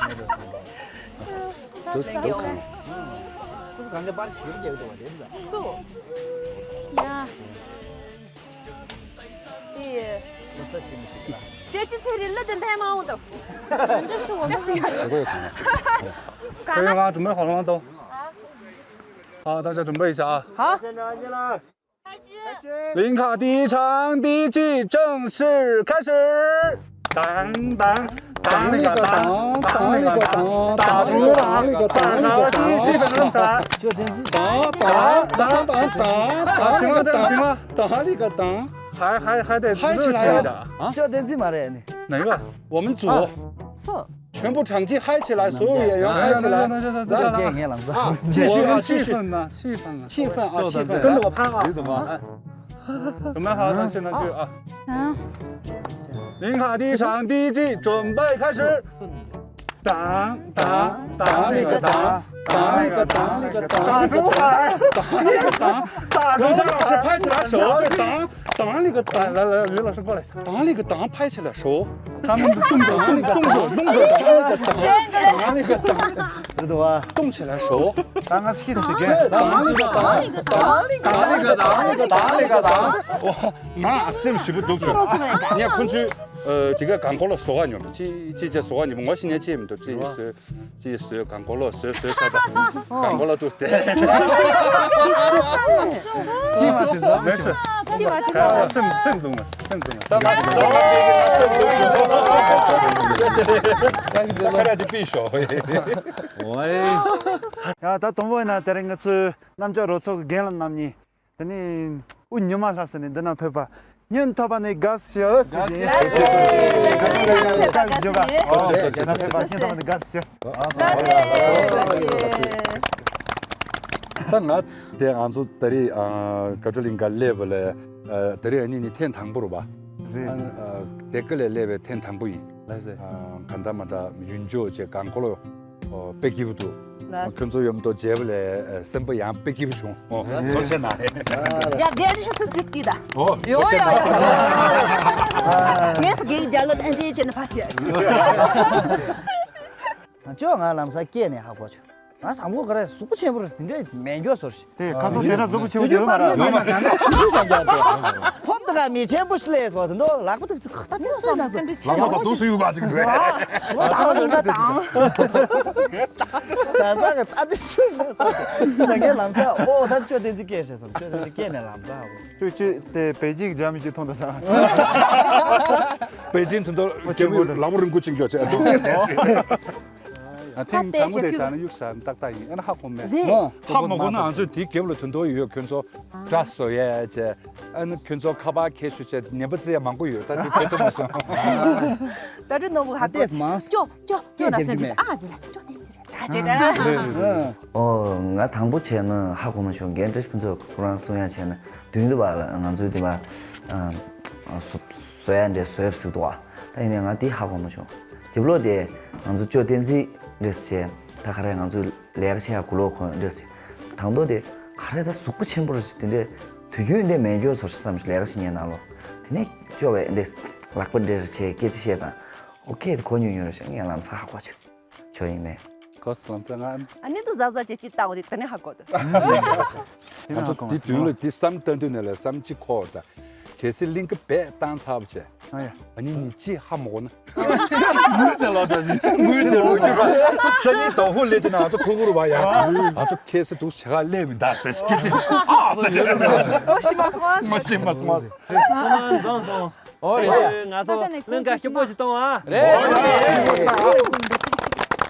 ཚོ་གང་ག་པར་ཞིག་རྒྱག་འདུག་པ་དེ་འདྲ། ཚུ། ཡ། ཨི། དེ་ཅི་ཚེ་རིང་ལ་དེ་འཐེན་མ་འོང་དང་། 这是我们的。 谁会有可能？ ག་ན། 可以吗？准备好了吗？都。好，大家准备一下啊。好。 林卡第一场第一季正式开始。当当当里个当，当里个当，当里个当，当里个当，气氛很赞。当当当当当，啊，行了，这样行了。当里个当，还还还得嗨起来热情一点啊。叫点子嘛嘞，你。哪个？我们组。啊，是。 全部场地嗨起来，所有演员嗨起来。那那那那那那啊，继续啊，继续。气氛呢？气氛呢？气氛啊，气氛。跟着我拍啊。哎，准备好，那现在就啊。啊。林卡第一场第一季准备开始。当当当里个当，当里个当里个当，打住啊！当里个当，打住！张老师拍起来手，当。 当里个当，来来来，于老师过来一下。当里个当拍起来手，他们的动作动动作动作，当里个当，当里个当，知道吧？动起来手。刚刚气死给。当里个当，当里个当，当里个当。哇，妈，是不是不读书？你看昆曲，呃，这个刚过了说话呢，这这这说话呢，我是年轻人都这意思。 ཅེས་བཟོས། གང་གོ་ལོ་བཟོས་བཟོས་ས་ད། གང་གོ་ལོ་ཏུ་སྟེ། ཐིག་མ་དེ་ཚོ་མེད་ཤོ། ཐིག་མ་དེ་ཚོ་སེམས་སེམས་གདུང་མ་སེམས་གདུང་མ། ཁ་ར་ཅི་པི་ཤོ། ཡ་ད་དང་པོ་ཡིན་ན་དེ་རིང་ང་ཚོའི་རྣམ་ཅོག་རོལ་ཚོགས་ཀྱི་རྒན་ལགས་རྣམ་གཉིས། དེ་ནས་དབུ་ཉི་མ་ལྷ་ས་ནས་འདི་ན་ཕེབས་པ་སྙན་ཐོ་པ་ནས་དགའ་བསུ་ཞུ་ཟེར་གྱིན། དགའ་བསུ་ཞུ། དགའ་བསུ་ཞུ། དགའ་བསུ་ཞུ། དགའ་བསུ་ཞུ། དགའ་བསུ་ཞུ། དགའ་བསུ་ཞུ། ད་ང་དེ་ང་ཚོ་ད་རེས་ཨ་དགའ་སྤྲོ་གླིང་ག་སླེབས་པ་ལས་ཨ་ད་རེས་ཨ་ནི་ནི་ཐེངས་དང་པོ་རེད་པ། རེད། ཨ་ཨ་དེ་ག་ལས་སླེབས་པའི་ཐེངས་དང་པོ་ཡིན། ལགས་སེ། ཨ་ག་འདྲ་མ་འདྲ་ཡུན་འཇོག་བྱས་གང་གོ་ལོ། ཨོ་དཔེ་སྐྱིད་པོ་འདུག་ལགས། ཁྱོད་ཚོ་མཉམ་དུ་མཇལ་བ་ལས་ཨ་སེམས་པ་ཡང་དཔེ་སྐྱིད་པོ་བྱུང་། ཨོ་ཐུགས་རྗེ་གནང་། ཡ་རྒན་ཤོག་ཚུར་ཅིག་གིས་ད། ཨོ་ཡོ་ཐུགས་རྗེ་ཡོ་གནང་། ཡོ། ངས་སུ་རྒན་རྒྱ་ལོ་ཨན་ཏི་བྱས་ནས་ཕ་ཁྱེད། ང་ཅོ་ང་ལམ་སང་སྐྱེས་ནས་ཧ་གོ་བྱུང་། ང་བཟང་པོ་ག་རེ་གཟུགས་པོ་ཆེན་པོ་རེད། དེ་འདྲའི་མེད་འགྱོ་སོར་ཞིག་དེ་ཁ་སང་དེ་འདྲ་གཟུགས་པོ་ཆེན་པོ་ཡོད་མ་རེད། ཡོད་མ་རེད། ཕོབ་དུ་ག་མི་ཆེན་པོ་ཞིག་ལས་སོ་དེ་འདྲ་ལག་པ་དེ་ཁ་ད་དེ་སོ་ན་སོ། ལག་པ་དང་དུས་སུ་ཡོད་ག་ཅིག་རེད། ད་ས་གི་ད་དེ་སུ་ཡོད་སོ། ད་ངས་ལམ་སང་ཨོ་ད་ཅོ་བསྟན་འཛིན་སྐད་བཤད་སོང་། ཅོ་བསྟན་འཛིན་སྐད་ནས་ལམ་སང་ཨོ། ཅོ་ཅོ་དེ་པེ་ཅིང་རྒྱ་མི་ཅིག་མཐོང་ད་ས། པེ་ཅིང་དུ་འདོ་རྒྱ་མི་ལག་པ་རིང་པོ་ཅིག་འགྱོ་ཅེས་འདུག་ཨ་ཐེངས་དང་པོ་དེ་བཞག་ན་གཡུག་བཞག་ན་ཏག་ཏག་ཡིན། ཨ་ན་ཧ་གོ་མེད། རེད། ཧ་མ་གོ་ན་ང་ཚོས་དེའི་རྒྱབ་ལ་དོན་དོ་ཡོད། ཁྱོད་ཚོ་སྒྲ་བཟོ་ཡས་བྱས། ཨ་ན་ཁྱོད་ཚོ་ཁ་པར་ཁྱེར་ཤུགས་བྱས་ཉན་པ་བརྩི་ཡས་མང་པོ་ཡོད། ད་དེ་དེ་ཐུབ་མ་སོང་། ད་དེ་ནོར་བུ་ཧ་གོ། ཏེས་མང་། ཅོ་ཅོ་ཅོ་ན་སེམས་ཀྱི་ཨ་ཅི་ལ་ཅོ་དེ་ཅི་རེད་ཅ་ཅི་རེད། ཨོ་ང་དང་པོ་བྱས་ན་ཧ་གོ་མ་བྱུང་། རྒན་བཀྲ་ཤིས་ཕུན་ཚོགས་ཁོ་རང་གསུང་ཡ་བྱས་ན་མདུན་དུ་བ་ལ་ང་ཚོའི་དེ་བ་ཨ་བཟོ་བཟོ་ཡ་འདྲ་བཟོ་ཡ་ཟིག་འདུག་ཨ། ད་ཡིན་ནའི་ང་དེ་ཧ་གོ་མ་བྱུང་། རྒྱབ་ལོགས་དེ་ང་ཚོ་ཅོ་བསྟན་འཛིན་རེད་ཟེར། ད་ག་རེ་ང་ཚོ་ལས་ཀ་བྱེད་ཡ་གུ་ལོག་ཁོ་རེད་ཟེར། དང་ཐོག་དེ་ག་རེ་ད་གཟུགས་པོ་ཆེན་པོ་རེད་ཟེར། དེ་འདྲའི་དུས་རྒྱུན་འདི་མེད་འགྱོ་ཟེར་བསམ་ཞིག་ལས་ཀ་བྱེད་ཉན་ནང་ལོ། དེ་ནས་ཅོ་བས་འདི་ལག་པ་འདྲེ་རེ་བྱས་སྐད་ཆ་བཤད་ཙང་ཨོ་ཁེ་དེ་གོ་མྱོང་མྱོང་རེད་ཤག་ངས་ལམ་སང་ཧ་གོ་བྱུང་། ཆོ་ཡིན་མེད། གོ་སོང་ཙང་ང་། ཨ་ནི་དུ་ཟ་ཟ་ཅེ་ཅི་ལྟ་བ་དེ་དེ་ནས་ཧ་གོ་དུ། ང་ཚོ་དེ་དུས་ལ་དེ་བསམ་ལྟ་དུས་ནས་ལ་བསམ་ཅི་འཁོར་ད། གལ་སྲིད་གླིང་ག་བས་བཏང་ཚར་བ་བྱས། ཨ་ཡ། ཨ་ནི་ནི་ཅི་ཧ་མ་གོ་ན། ངུས་བྱས་ལོ་ད་བཞིན་ངུས་བྱས་ལོ་ཅི་ར། སང་ཉིན་དོ་ཧུ་ལེ་དེ་ན་ང་ཚོ་ཐུག་གུ་རུ་བ་ཡ། ང་ཚོ་ཁེ་སི་དུ་ཆ་ག་ལེ་མི་ད་ཟེར་ཤི་ཁི་ཆི་ཨ་ཟེར། ཨོ་ཤི་མ་སོང་ཨ། མ་ཤི་མ་སོང་ཨ། ཨོ་རེད། ང་ཚོ་གླིང་ག་སྐྱིད་པོ་ཞིག་གཏོང་ཨ། རེད། ང་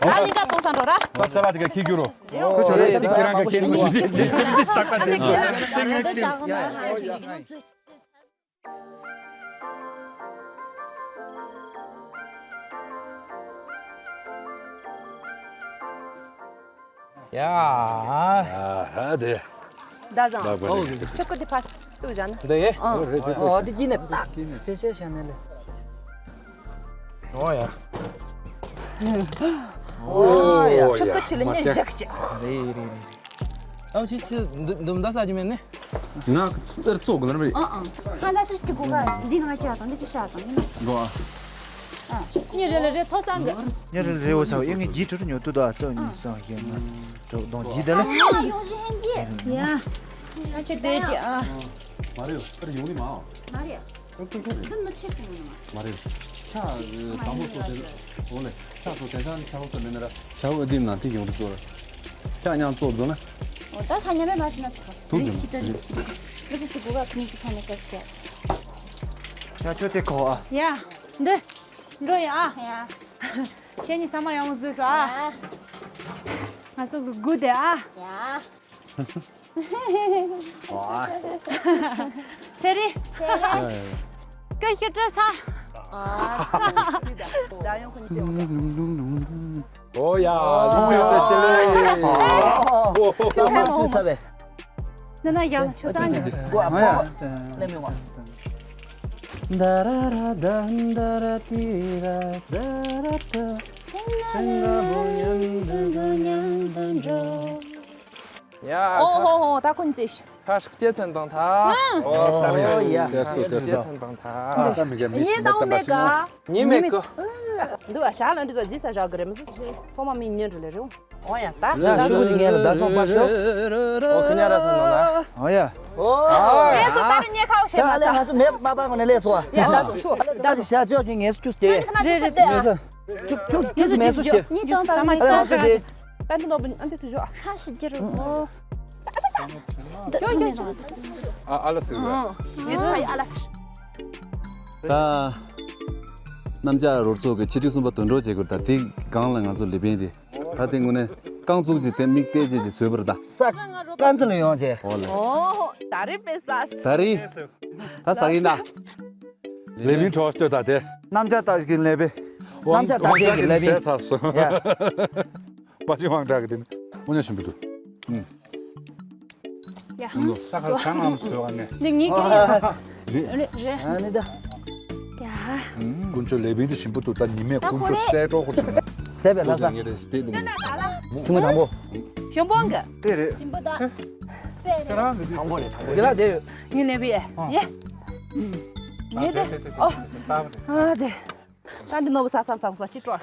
གླིང་ག་གཏོང་ས་འགྲོ་ར། ཁོ་ཚ་ལ་དེ་ག་ཁྱི་རྒྱུ་རོ། ཁོ་ཚོ་རེད་དེ་ཁྱེད་རང་ག་ཁྱེད་མི་ཤེས། ཡ། ཨ་ཧ་དེ། ད་བཟང་། ལག་པ་རེད། ཆོག་གི་དེ་ཕར་ལྟོས་བཞག་ན། འདི་ཡེ། ཨང་། ཨོ་དེ་གྱིས་ནས་ཏག་སེ་ཆེ་བྱས་ནས་ལས། ཨོ་ཡ། ཨོ་ཡ། ཆོག་གི་ཆུ་ལ་ནས་བཞག་ཅིག་རེད་རེད་རེད། ཨ་ཕྱི་ཕྱི་འདུམ་འདུམ་ད་ས་ཅི་མེད་ནི། ང་ཨར་ཙོག་གི་ལ་རེད། ཨང་ཨང་། ཁ་ན་ཅིག་གི་གོ་ག་འདི་ང་ཅག་དང་འདི་ཅི་ཤ་དང་འདི་ན། འགྲོ་ཨ། ཨ་ཅིག་ཉེ་རེ་ལ་རེ་ཐོ་ཚང་གི། ཉེ་རེ་ལ་རེ་འོ་ཚ་བ་ཨེ་ངའི་ཇི་ཊར་ཉོ་དུ་དོ་ཨ་ཙོ་གཉིས་སང་ཞེ་ང་གྲོགས་གདོང་ཇི་དེ་ལ། ཨ་ཡོང་ཞེ་ཧན་གྱི། ཡ། ང་ཆེ་དེ་ཅི་ཨ། མ་རེད་ཨར་ཡོང་ནི་མ། མ་རེད། ཨ་ཁོ་ཁོ་རེད། འདི་མི་ཆེ་གི་མ་ནི་མ། མ་རེད། ཆ་དང་པོ་ཚོ་དེ་འོ་ལེ་ཆ་ཚོ་དེང་སང་ཆ་བོ་ཚོ་མེད་ན་ར་ཆ་བོ་འདི་ནང་དེ་ཡོང་དུ་ཚོ་ར། ཆ་མཉམ་ཚོ་འཛོ་ན། འོ་ད་ཁ་མཉམ་མེད་མ་སི་ན་ཚོ། ཐུག་ཡོང་ཁྱི་ཏི་རི། ང་ཅིག་གི་གོ་ག་ཁི་ནི་ཀི་ཚ་ནི་ཀ་ཤི་ཀ། ཡ་ཆོ་དེ་ཁོ་ཨ། ཡ། འདི། འགྲོ་ཡ་ཨ། ཡ། ཁྱེད་གཉིས་ཚང་མ་ཡག་མོ་བཟོས་ཤོག་ཨ། ང་ཚོ་གི་སྒུག་བསྡད་ཨ། ཡ། ཚེ་རིང་། ཚེ་རིང་། ཀ་ཤི་སྤྲད་ཚར། ཨོ་ཡ། ལུང་ཡོད་ཏེ་ལེ། ཨོ། ཚང་མ་བཙུད་ཚར་བས། ན་ན་ཡང་ཆོ་སང་གི། ཀོ་ཨ་ཀོ་ལེ་མི་ཝང་། ད་ར་ར་ད་ད་ར་ཏི་ར་ད་ར་ད། སེང་ག་བོ་ཉམས་དུ་འགྲོ་ཉམས་དུ་འགྲོ། ཡ། ཨོ་ཧོ་ཧོ། ད་ཁོ་ཉིད་ཚེ་ཤི། ཁ་ཧྲག་སྐྱེ་ཐོན་དང་ཐ། ཨོ་ཡ། དེ་སུ་དེ་སུ། ཁ་ཧྲག་སྐྱེ་ཐོན་དང་ཐ། ད་མི་ག་མི་ཉེ་དང་མེ་ག། ཉེ་མེ་ག། འདུག་ཨ་ཤ་ལ་འདྲི་ཟ་ཟི་ས་ཞག་གི་རེ་མི་སུ་ཚང་མ་མི་ཉེ་འགྲོ་ལེ་རེ། ཨོ་ཡ་ད། ལ་ཤུ་ཉེ་ལ་ད་སོང་པ་ཤོ། ཨོ་ཁི་ཉ་ར་སོང་ནོ་ན། ཨོ་ཡ། ཨོ། ཨེ་ཚོ་ད་རེ་ཉེ་ཁ་བ་ཤེ་ད་ལེ་ང་ཚོ་མེ་མ་པ་གོ་ནེ་ལེ་སོ། ཡ་ད་སོང་ཤོ། ད་སི་ཤ་ཅོ་ཅོ་ངེ་སུ་ཁྱུ་སྟེ། རེ་རེ་ཏེ། ཁྱུ་ཁྱུ་ཁྱུ་མེ་སུ་སྟེ། ཉིས་སྟོང་ཨ་ལ་ང་ཚོ་དེ། ད་འདི་ནོ་བུན་ཨ་འདི་དུ་ཞོ། ཁ་ཤི་རྒྱུ་རུ་མོ། ཡོ་ཡོ་ཡོ། ཨ་ཨ་ལ་སི་ར། ཡོ་ཡོ་ཨ་ལ་སི། ད་གནམ་ལྕགས་རོལ་ཚོགས་ཀྱི་ཆེ་ཁྲི་གསུམ་པ་དོན་གྲུབ་བྱེད་དགོས། ད་དེ་སྒང་ལ་ང་ཚོ་ལེ་བན་དེ་ད་དེ་དངོས་གནས་རྐང་བཙུགས་ཀྱི་དེ་མིག་བལྟས་བྱས་ཀྱི་བཟོས་པ་རེད་ད། ས་དཀར་མཛེས་ལ་ཡོང་བྱས། ཨོ་ལེ། ཨོ་ད་རེས་པེ་ས། ད་རེས་ད་ས་ཡིན་ད། ལེ་བན་གྲོགས་ལྟོས་ད་དེ། གནམ་ལྕགས་ལྟ་གི་ལེ་བན། གནམ་ལྕགས་ལྟ་གི་ལེ་བན། ཟས་ཚར་སོང་། ཡ། པ་ཅི་དབང་དྲག་གི་དེ་ནི་དངོས་གནས་ཞིམ་པོ་འདུག་ཨུམ། ཡ། ད་ག་ཚང་ངམ་སོ་ནས། ནི་ངའི་གི་རེད། རེད་རེད། ཨ་ནི་ད། ཡ། དཀོན་མཆོག་ལེ་བན་དེ་ཞིམ་པོ་འདུག་ད་ཉི་མས་དཀོན་མཆོག་གསལ་སྤྲོ་པོ་བྱུང་། གསལ་བའི་ལྷ་ས། ངེ་རེ་ཞིག་དེ་ལུང་། ཐུང་མ་དང་པོ། ཞོན་པོང་གི། དེ་རེད། ཞིམ་པོ་ད། དཔེ་རེད། དང་པོ་རེད་དང་པོ་རེད། དེ་ལ་དེ་ཡོད། ངའི་ལེ་བན་ཡ། ཡ། ངའི་དེ། ཨོ། ཨ་དེ། ད་འདི་ནོར་བུ་ས་ས་ས་ས་ཅི་སྤྲོ།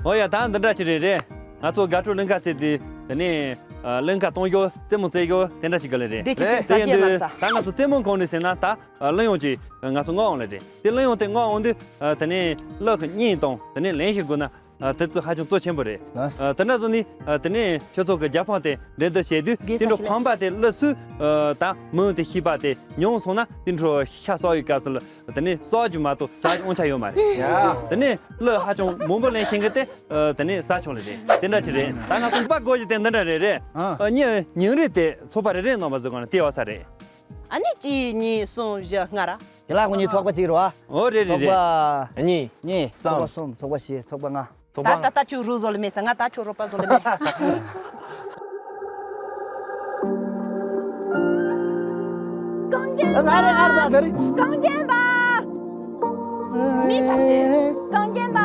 ཨོ་ཡ་ད་འདི་འདྲ་ཅིག་རེད་རེད། ང་ཚོ་དགའ་སྤྲོ་གླིང་ག་རྩེ་དེ་དེ་ནས་གླིང་ག་གཏོང་རྒྱུ་རྩེད་མོ་རྩེ་རྒྱུ་དེ་འདྲ་ཞིག་ག་ལེ་རེད། དེ་ཅི་ཚེ་ས་དེ་ཡིན་སྐྱེལ་མ་དུས་ས། ད་ང་ཚོ་རྩེད་མོ་གོང་ནས་ཟེར་ན་ད། ཨ། གླུ་དབྱངས་ཀྱིས་ང་ཚོ་བསྔགས་འོང་ལེ་རེད། དེ་གླུ་དབྱངས་དེ་བསྔགས་འོང་དུས། ཨ། དེ་ནས་གླུ་གི་སྙན་དང་དེ་ནས་ལེན་ཞིག་དགོས་ན། ཨ། དེ་ཚོ་ཧ་ཅང་གཙོ་ཆེན་པོ་རེད། ལགས། ཨ། དེ་འདྲ་བཟོ་ནི། ཨ། དེ་ནས་ཁྱོད་ཚོ་གི་རྒྱབ་ཕང་དེ་འགྲན་བསྡུར་བྱེད་དུས་དེ་འདྲ་ཁང་པ་དེ་གླུ་སུ། ཨ། དང་མིང་དེ་ཤེས་པ་དེ་ཉུང་སོང་ན་དེ་འཕྲོ་ཤ་གསོག་ཡོད་དཀའ་སོ་ལ། དེ་ནས་གསོག་རྒྱུ་མ་གཏོགས་ཟ་རྒྱུ་དབང་ཆ་ཡོད་མ་རེད། ཡ། དེ་ནས་གླུ་ཧ་ཅང་མང་པོ་ལེན་ཤེས་མཁན་དེ། ཨ། དེ་ནས་ཟ་ཆོག་ལེ་རེད། དེ་འདྲ་ཅིག་རེད། ད་ང་ཚོ་པ་དགོས་ཀྱི་དེ་འདི་འདྲ་རེད་རེད། ཨ། ཨ། ཉིན་ཉིན་རེ་དེ་ཚོགས་པ་རེ་རེ་ནང་པ་ཟེར་གོ་ན་དེ་བ་ས་རེད། ཨ་ནི་གཅིག་གཉིས་གསུམ་བཞི་ལྔ་ར། ཡ་ལ་ཁོ་གཉིས་ཚོགས་པ་གཅིག་རེད་བ། ཨོ་རེད་རེད་རེད། ཚོགས་པ་གཉིས། གཉིས། ཚོགས་པ་གསུམ། གསུམ། ཚོགས་པ་བཞི། ཚོགས་པ་ལྔ། ཚོགས་ད་པ་ད་ལྟ་ཁྱོད་རུ་བཟོ་ལ་མེད་ས། ང་ད་ཁྱོད་རོགས་པ་བཟོ་ལ་མེད། རྐང་རྒྱན་པ། ང་རེད་ང་རེད་ད་རེད། རྐང་རྒྱན་པ། མི་ཕ་སེ། རྐང་རྒྱན་པ།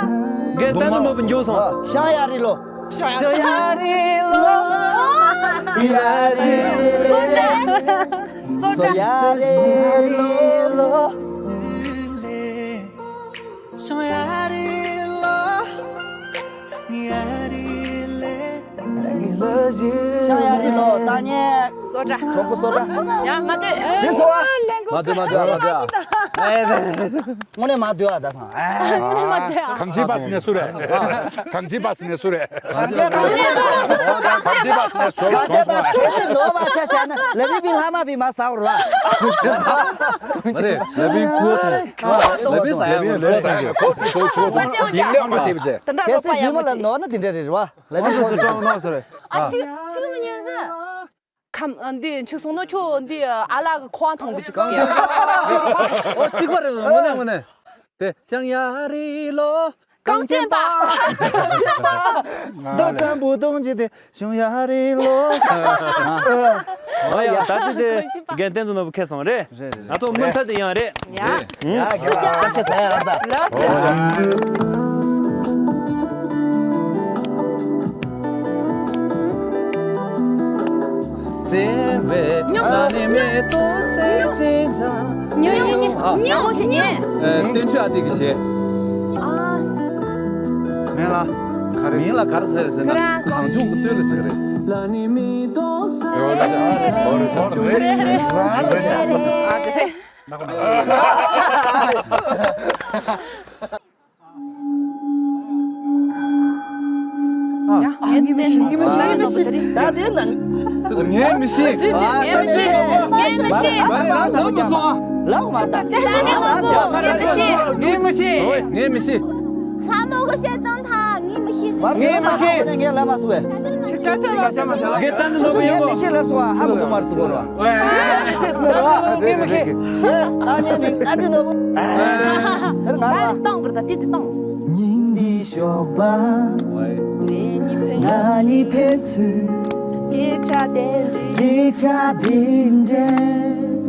རྒན་ད་ནི་ནོར་བུ་འགྱོ་སོང་། ཤང་ཡ་རི་ལོ། ཤང་ཡ་རི་ལོ། ཡ་རི་ལོ། སོ་ཡ་རི་ལོ། ཤང་ཡ་རི་ལོ། ཡ་རི་ལེ། ཤང་ཡ་རི་ལོ། ད་ཉེ། སོ་འདྲ། གྲོགས་པོ་སོ་འདྲ། ཡ་མ་སྡོད། འགྲིག་སོང་ཨ། མ་སྡོད་མ་སྡོད་མ་སྡོད་ཨ། དངོས་གནས་མ་སྡོད་ཨ་ད་སང་། དངོས་གནས་མ་སྡོད་ཨ། གངས་ཅན་པ་ཟེར་ནས་སུ་རེད། གངས་ཅན་པ་ཟེར་ནས་སུ་རེད། གངས་ཅན་པ་ཟེར་ནས་ཞོག་ཞོག་སོང་ཨ། ཁྱེད་ཚོས་ནོར་བ་ཆ་བཞག་ན་ལ་བི་པིན་ལྷ་མ་པིན་མ་ཟ་བར་བ། མ་རེད་ལ་བིན་ཁུ་དང་། ལ་བིན་ཟ་ཡ་མ་རེད། ཁོ་ཁོ་ཁོ་ཡིན་ལས་མ་ཤེས་པ་བྱས། ཁྱེད་ཚོས་རྫུན་མ་ལབ་ནོར་ན་འདི་འདྲ་རེད་བ། ལ་བིན་ཁུ་དང་། ཨ་ཅི་ཅི་མི་ཉན་ཟེར། ཁམས་འདི་ཆུ་སོང་ནོ་ཆུ་འདི་ཨ་ལག་གི་ཁོ་བ་མཐོང་གི་ཅིག་ཟེར། ཨོ་གཅིག་པ་རེད། དངོས་གནས་དངོས་གནས། དེ་ཤང་ཡ་རི་ལོ། གངས་ཅན་པ། རྡོ་ཚང་བུ་དུང་ཅི་དེ་ཤང་ཡ་རི་ལོ། ཨོ་ཡ་ད་དེ་དེ་རྒན་བསྟན་འཛིན་ནོར་བུ་ཁེལ་སོང་རེད། རེད་རེད། ང་ཚོ་མུ་མཐའ་དེ་ཡང་རེད། ཡ། ཡ་གི་ལ་ས་ཆ་ས་ཡ་ཨ་ད། ལ་ས། བཙན་པའི་ཉོ་ཨ་ནི་མེ་ཏོག་སེ་ཅན་ཚ། ཉོ་ཉོ་ཉོ་ཉོ་ཉོ་ཉོ། བསྟན་ཆོས་ཨ་ཏི་གི་ཞེས། ཨ། མེད་ལ། ག་རེ་མིང་ལ་ག་རེ་ཟེར་ཟེར་ན་གངས་ལྗོངས་ཀྱི་སྟོད་ལ་ཟེར་གི་རེད། ཨ་དེ་རེད། ངས་མི་ཤེས། ངས་མི་ཤེས། ངས་མི་ཤེས། ངས་མི་ཤེས། ངས་མི་ཤེས། ངས་མི་ཤེས། ངས་མི་ཤེས། ངས་མི་ཤེས། ངས་མི་ཤེས། ལྷ་མོ་གི་བཤད་སྟངས་ཐ་ངས་མི་ཤེས་ཟེར། ངས་མ་ཤེས། ངས་ལབ་མ་སོང་བས། ཁྱེད་ད་ནི་ནོར་བུ་ཡིན་ནོ། ངས་མི་ཤེས་ལབ་སོང་ཨ། ཧ་མ་གོ་མར་སོང་གོ་ར། ངས་མི་ཤེས་ཟེར་ནོ། ངས་མི་ཤེས། ད་ངས་མི་ཨ་འདྲི་ནོར་བུ། དེར་ང་ར། བཏང་གི་རེད་ད་ཏི་ཙི་བཏང་། ཉིན་འདི་ཞོགས་པ། ང་གཉིས་ཕན་ཚུན། སྐད་ཆ་དེ་འདྲ། སྐད་ཆ་དེ་འདྲ།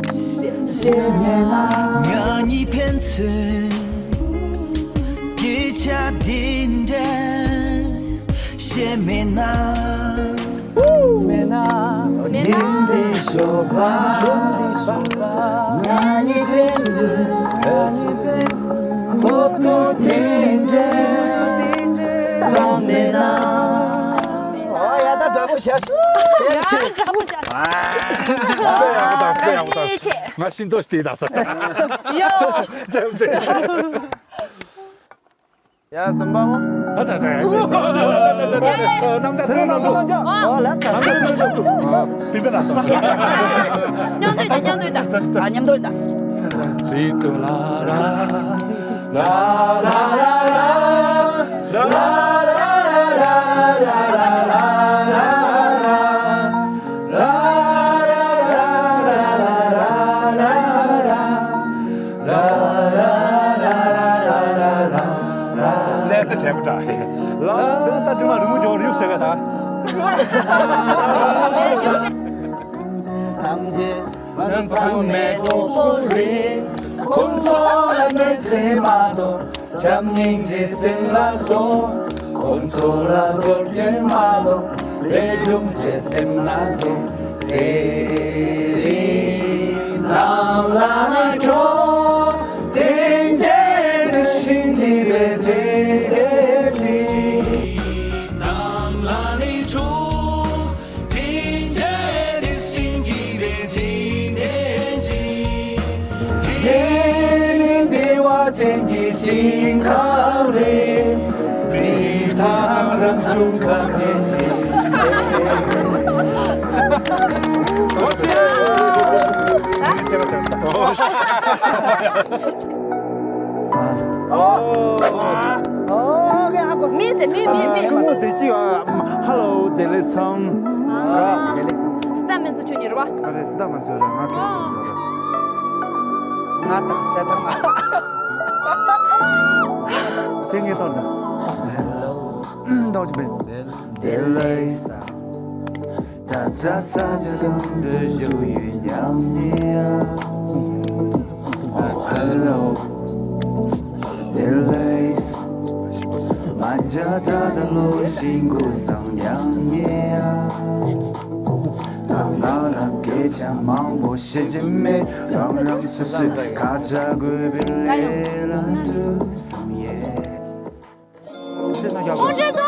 བཤད་མེད་ན། ང་གཉིས་ཕན་ཚུན། སྐད་ཆ་དེ་འདྲ་བཤད་མེད་ན། མེད་ན། ཉིན་འདི་ཞོགས་པ། ཉིན་འདི་ཞོགས་པ། ང་གཉིས་ཕན་ཚུན། ང་གཉིས་ཕན་ཚུན། གོ་ཐོས་དེ་འདྲ་བཏང་མེད་ན། ཨོ་ཡ་ད་འདྲ་པོ་བྱས། བྱས་བྱས། འདྲ་པོ་བྱས། ཨ། ཡག་པོ་དང་སྐད་ཡག་པོ་དང་། ང་ཤིང་ཏོག་དེ་དང་ས། ཡོ། ཅེམ་ཅེམ། ཡ་ཟམ་པ་མོ། ཨ་ཙ་ཙ། རྣམ་ཐར་ཚོ་རྣམ་ཐར། ཨོ་ལབ་ཚར། རྣམ་ཐར་ཚོ་རྣམ་ཐར། ཨ་པི་པེ་ན་ཏོ། མཉམ་དུ་ཡོད་ད། མཉམ་དུ་ཡོད་ད། ཨ་མཉམ་དུ་ཡོད་ད། ཙི་ཏུ་ལ་ར། ལ་ལ་ལ་ལ། ལ་ལ་ལ་ལ། ལས་ས་བྲལ་པ་འདྲ། ལ་ལ་ད་དེ་མ་རུ་མོ་ཇོ་རུ་ཡུག་ཟེར་ག་ད། ཐམས་ཅད་ང་ཚང་མའི་གྲོགས་པོ་རེད། ཁོང་ཚོ་ལ་གནོད་འཚེ་མ་གཏོགས། བྱམས་སྙིང་རྗེ་སེམས་ལ་སོགས། ཁོང་ཚོ་ལ་འགྲོ་སེམས་མ་གཏོགས། ལས་རྒྱུ་འབྲས་སེམས་ལ་སོགས། ཚེ་རིང་ནང་ལ་ནི་འགྲོ། དེ་འདྲའི་ཞིང་འདི་བས་དེ་འདྲའི་ནང་ལ་ནི་འགྲོ། དེ་འདྲའི་སེམས་ཀྱི་རེ་འདི་འདྲའི་དེ་ནི་བདེ་བ་ཅན་གྱི་ཞིང་ཁམས་རེད། མི་དང་རང་བྱུང་ཁམས་ཀྱི་ཞིང་རེད། ཨོ་ཤེ། ཨོ་ཤེ། ཨོ། ཨོ། ཨོ། ངས་ཧ་གོ་སོང་། མི་ཟེར་མི་མི་མི། སྐུ་ངོ་དེ་ཅི་ཨ། ཧ་ལོ་བདེ་ལེགས་སམ། ཨ། བདེ་ལེགས་སམ། སི་ཏཱ་མེན་ཚོ་ཁྱོད་གཉིས་རེད་བ། ཨ་རེད་སི་ཏཱ་མེན་ཚོ་རེད། ང་ཁྱོད་ཚོ་རེད། ང་དང་སེ་ཐང་ང་། སེ་ངེ་ཐོར་ད། ཧ་ལོ། ཏོག་ཅི་བེ། བདེ་ལེགས་སམ། ད་ཚ་ས་ཇ་གང་འདོད་ཞུ་ཡུལ་ཉམས་ཉེ་ཡ། ཧ་ལོ། བདེ་ལེགས། མ་འཇའ་ད་ད་ལོ་ཤིང་གུ་སང་ཉམས་ཉེ་ཡ། ད་ང་ལ་སྐད་ཆ་མང་པོ་བཤད་ཀྱི་མེད། རང་རང་སོ་སོས་ཁ་ཆ་དགོས་པའི་ལས་ལ་འདུག་སང་ཡེ། ཨོ་འདྲེ་སོ།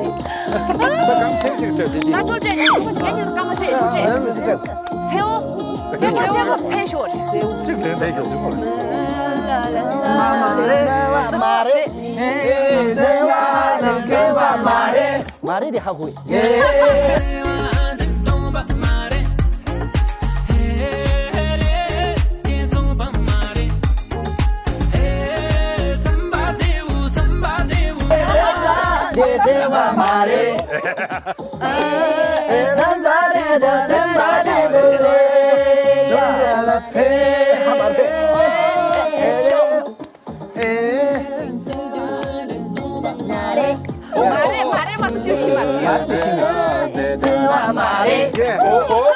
རེད། ད་གང་ཆེ་ཞིག་སྤྲད་དེ། ད་ཁྱོད་སྤྲད་ཡག་པོ་ཞིག་ངས་ཉོས་སྐར་མ་ཞིག་ཨ་ཨ་སྤྲད། སེའུ། སེའུ་སེའུ་ཕན་ཤོར། གཅིག་ལེན་ལེན་ཤོར་གཅིག་པོ་རེད། མ་རེད། མ་རེད། མ་རེད་དེ་ཧ་གོ། མ་རེད། མ་རེད་མ་གཏོགས་ཅི་ཡིན་པ་རེད། མ་རེད་ཤི་མེད། བརྩེ་བ་མ་རེད། ཨོ་ཨོ།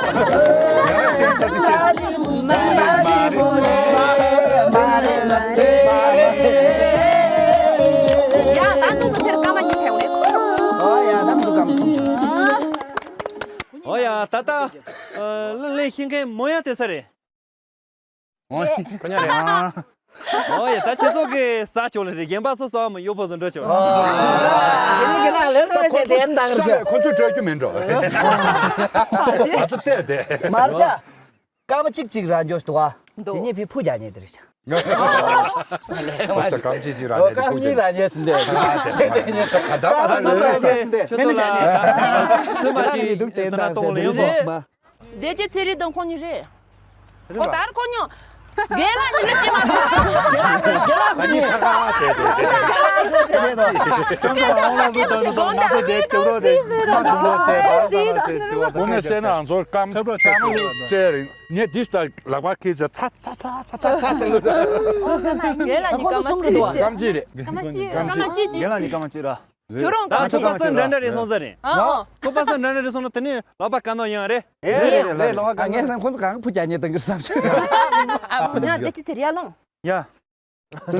ཡ་ད་ནུ་མི་ཆེར་སྐར་མ་གཉིས་ཕེབས་རེད་ཁོ། ཨོ་ཡ་ད་ནུ་སྐར་མ་གསུམ་བྱུང་། ཨོ་ཡ་ད་ལྟ་ཨ་ལེན་ཤེས་མཁན་མོ་ཡ་དེ་ས་རེད། ཨོ་ཁོ་ཉ་རེད། ཨོ་ཡ་ད་ཁྱེད་ཚོ་གི་ས་ཆོག་ལ་རེད། རྒན་པ་སོ་སོ་མ་གཡོག་པོ་བཟོ་འགྲོ་ཆོག་ཨ་ཁྱེད་ལ་ལེར་ལ་ཆེ་དེ་འདང་རེད། ཁོ་ཚོས་སྤྲད་རྒྱུ་མིན་འགྲོ། ང་ཚོ་བལྟས་ཏེ། མར་ཤ། སྐར་མ་གཅིག་གཅིག་ར་འཇོག་འདུག་ཨ། འདུག་དེ་ཉིད་ཕི་ཕུ་རྒྱག་ཉེ་དེ་རེད་ཤག་སྐར་མ་གཅིག་གཅིག་ར་ཉེ་དེ་ཕུ་རྒྱག་ཉེ་སུ་འདེ། ད་ད་ད་ད་ད་ཁྱོད་ཚོ་ལ་ཚོད་མ་གཅིག་ཡོད་དོ་ན་གཏོང་ལ་ཡོང་དོ། བདེ་སྐྱིད་ཚེ་རིང་དང་ཁོང་གཉིས་རེད། ཨོ་ད་ར་ཁོ་ཉོ། རྒན་ལགས་ཉིན་རེ་སྐྱེས་མ་ཐུབ། རྒན་ལགས་ཁོ་ཉིད་ཁ་ཁ་དེ་དེ་དེ། ཁྱོད་ཚོ་ཨོང་ལ་ལུ་དོན་དུ་ང་ཚོ་དེ་སྐྱོབ་རོགས་དེ་ཁ་ཁ་ཁ་ཁ་བྱེད་པ་ཁ་ཁ་བྱེད་བྱེད་པ། ངོ་མས་བཤད་ན་ང་ཚོ་སྐམ་སྐམ་ལུ་བཅད་རེད། ངས་འདི་ལྟར་ལག་པ་ཁྱེར་ཚེ་ཚ་ཚ་ཚ་ཚ་ཚ་ལུ། རྒན་ལགས་ཉིད་སྐར་མ་གཅིག་གཅིག་སྐམ་གཅིག་རེད། སྐར་མ་གཅིག་སྐར་མ་གཅིག་གཅིག་རྒན་ལགས་ཉིད་སྐར་མ་གཅིག་ར། རེད། ཁྱོད་རང་ད་གང་ཚོད་ཚོད་པ་སེམས་འདྲ་འདྲ་རེད་སོང་ས་རེད། ཨ་ཨ། ཚོད་པ་སེམས་འདྲ་འདྲ་རེད་སོང་ན་དེ་ནས་ལག་པ་དཀར་ནག་ཡང་རེད། རེད་རེད་རེད། ལག་པ་དཀར་ནག་ངས་སེམས་ཁོང་ཚོ་གང་ཕུ་རྒྱག་ཉེ་དང་གི་བསམ་ཤེས། ཡ་དེ་ཅི་ཚེ་རེད་ཡ་ལོང་། ཡ།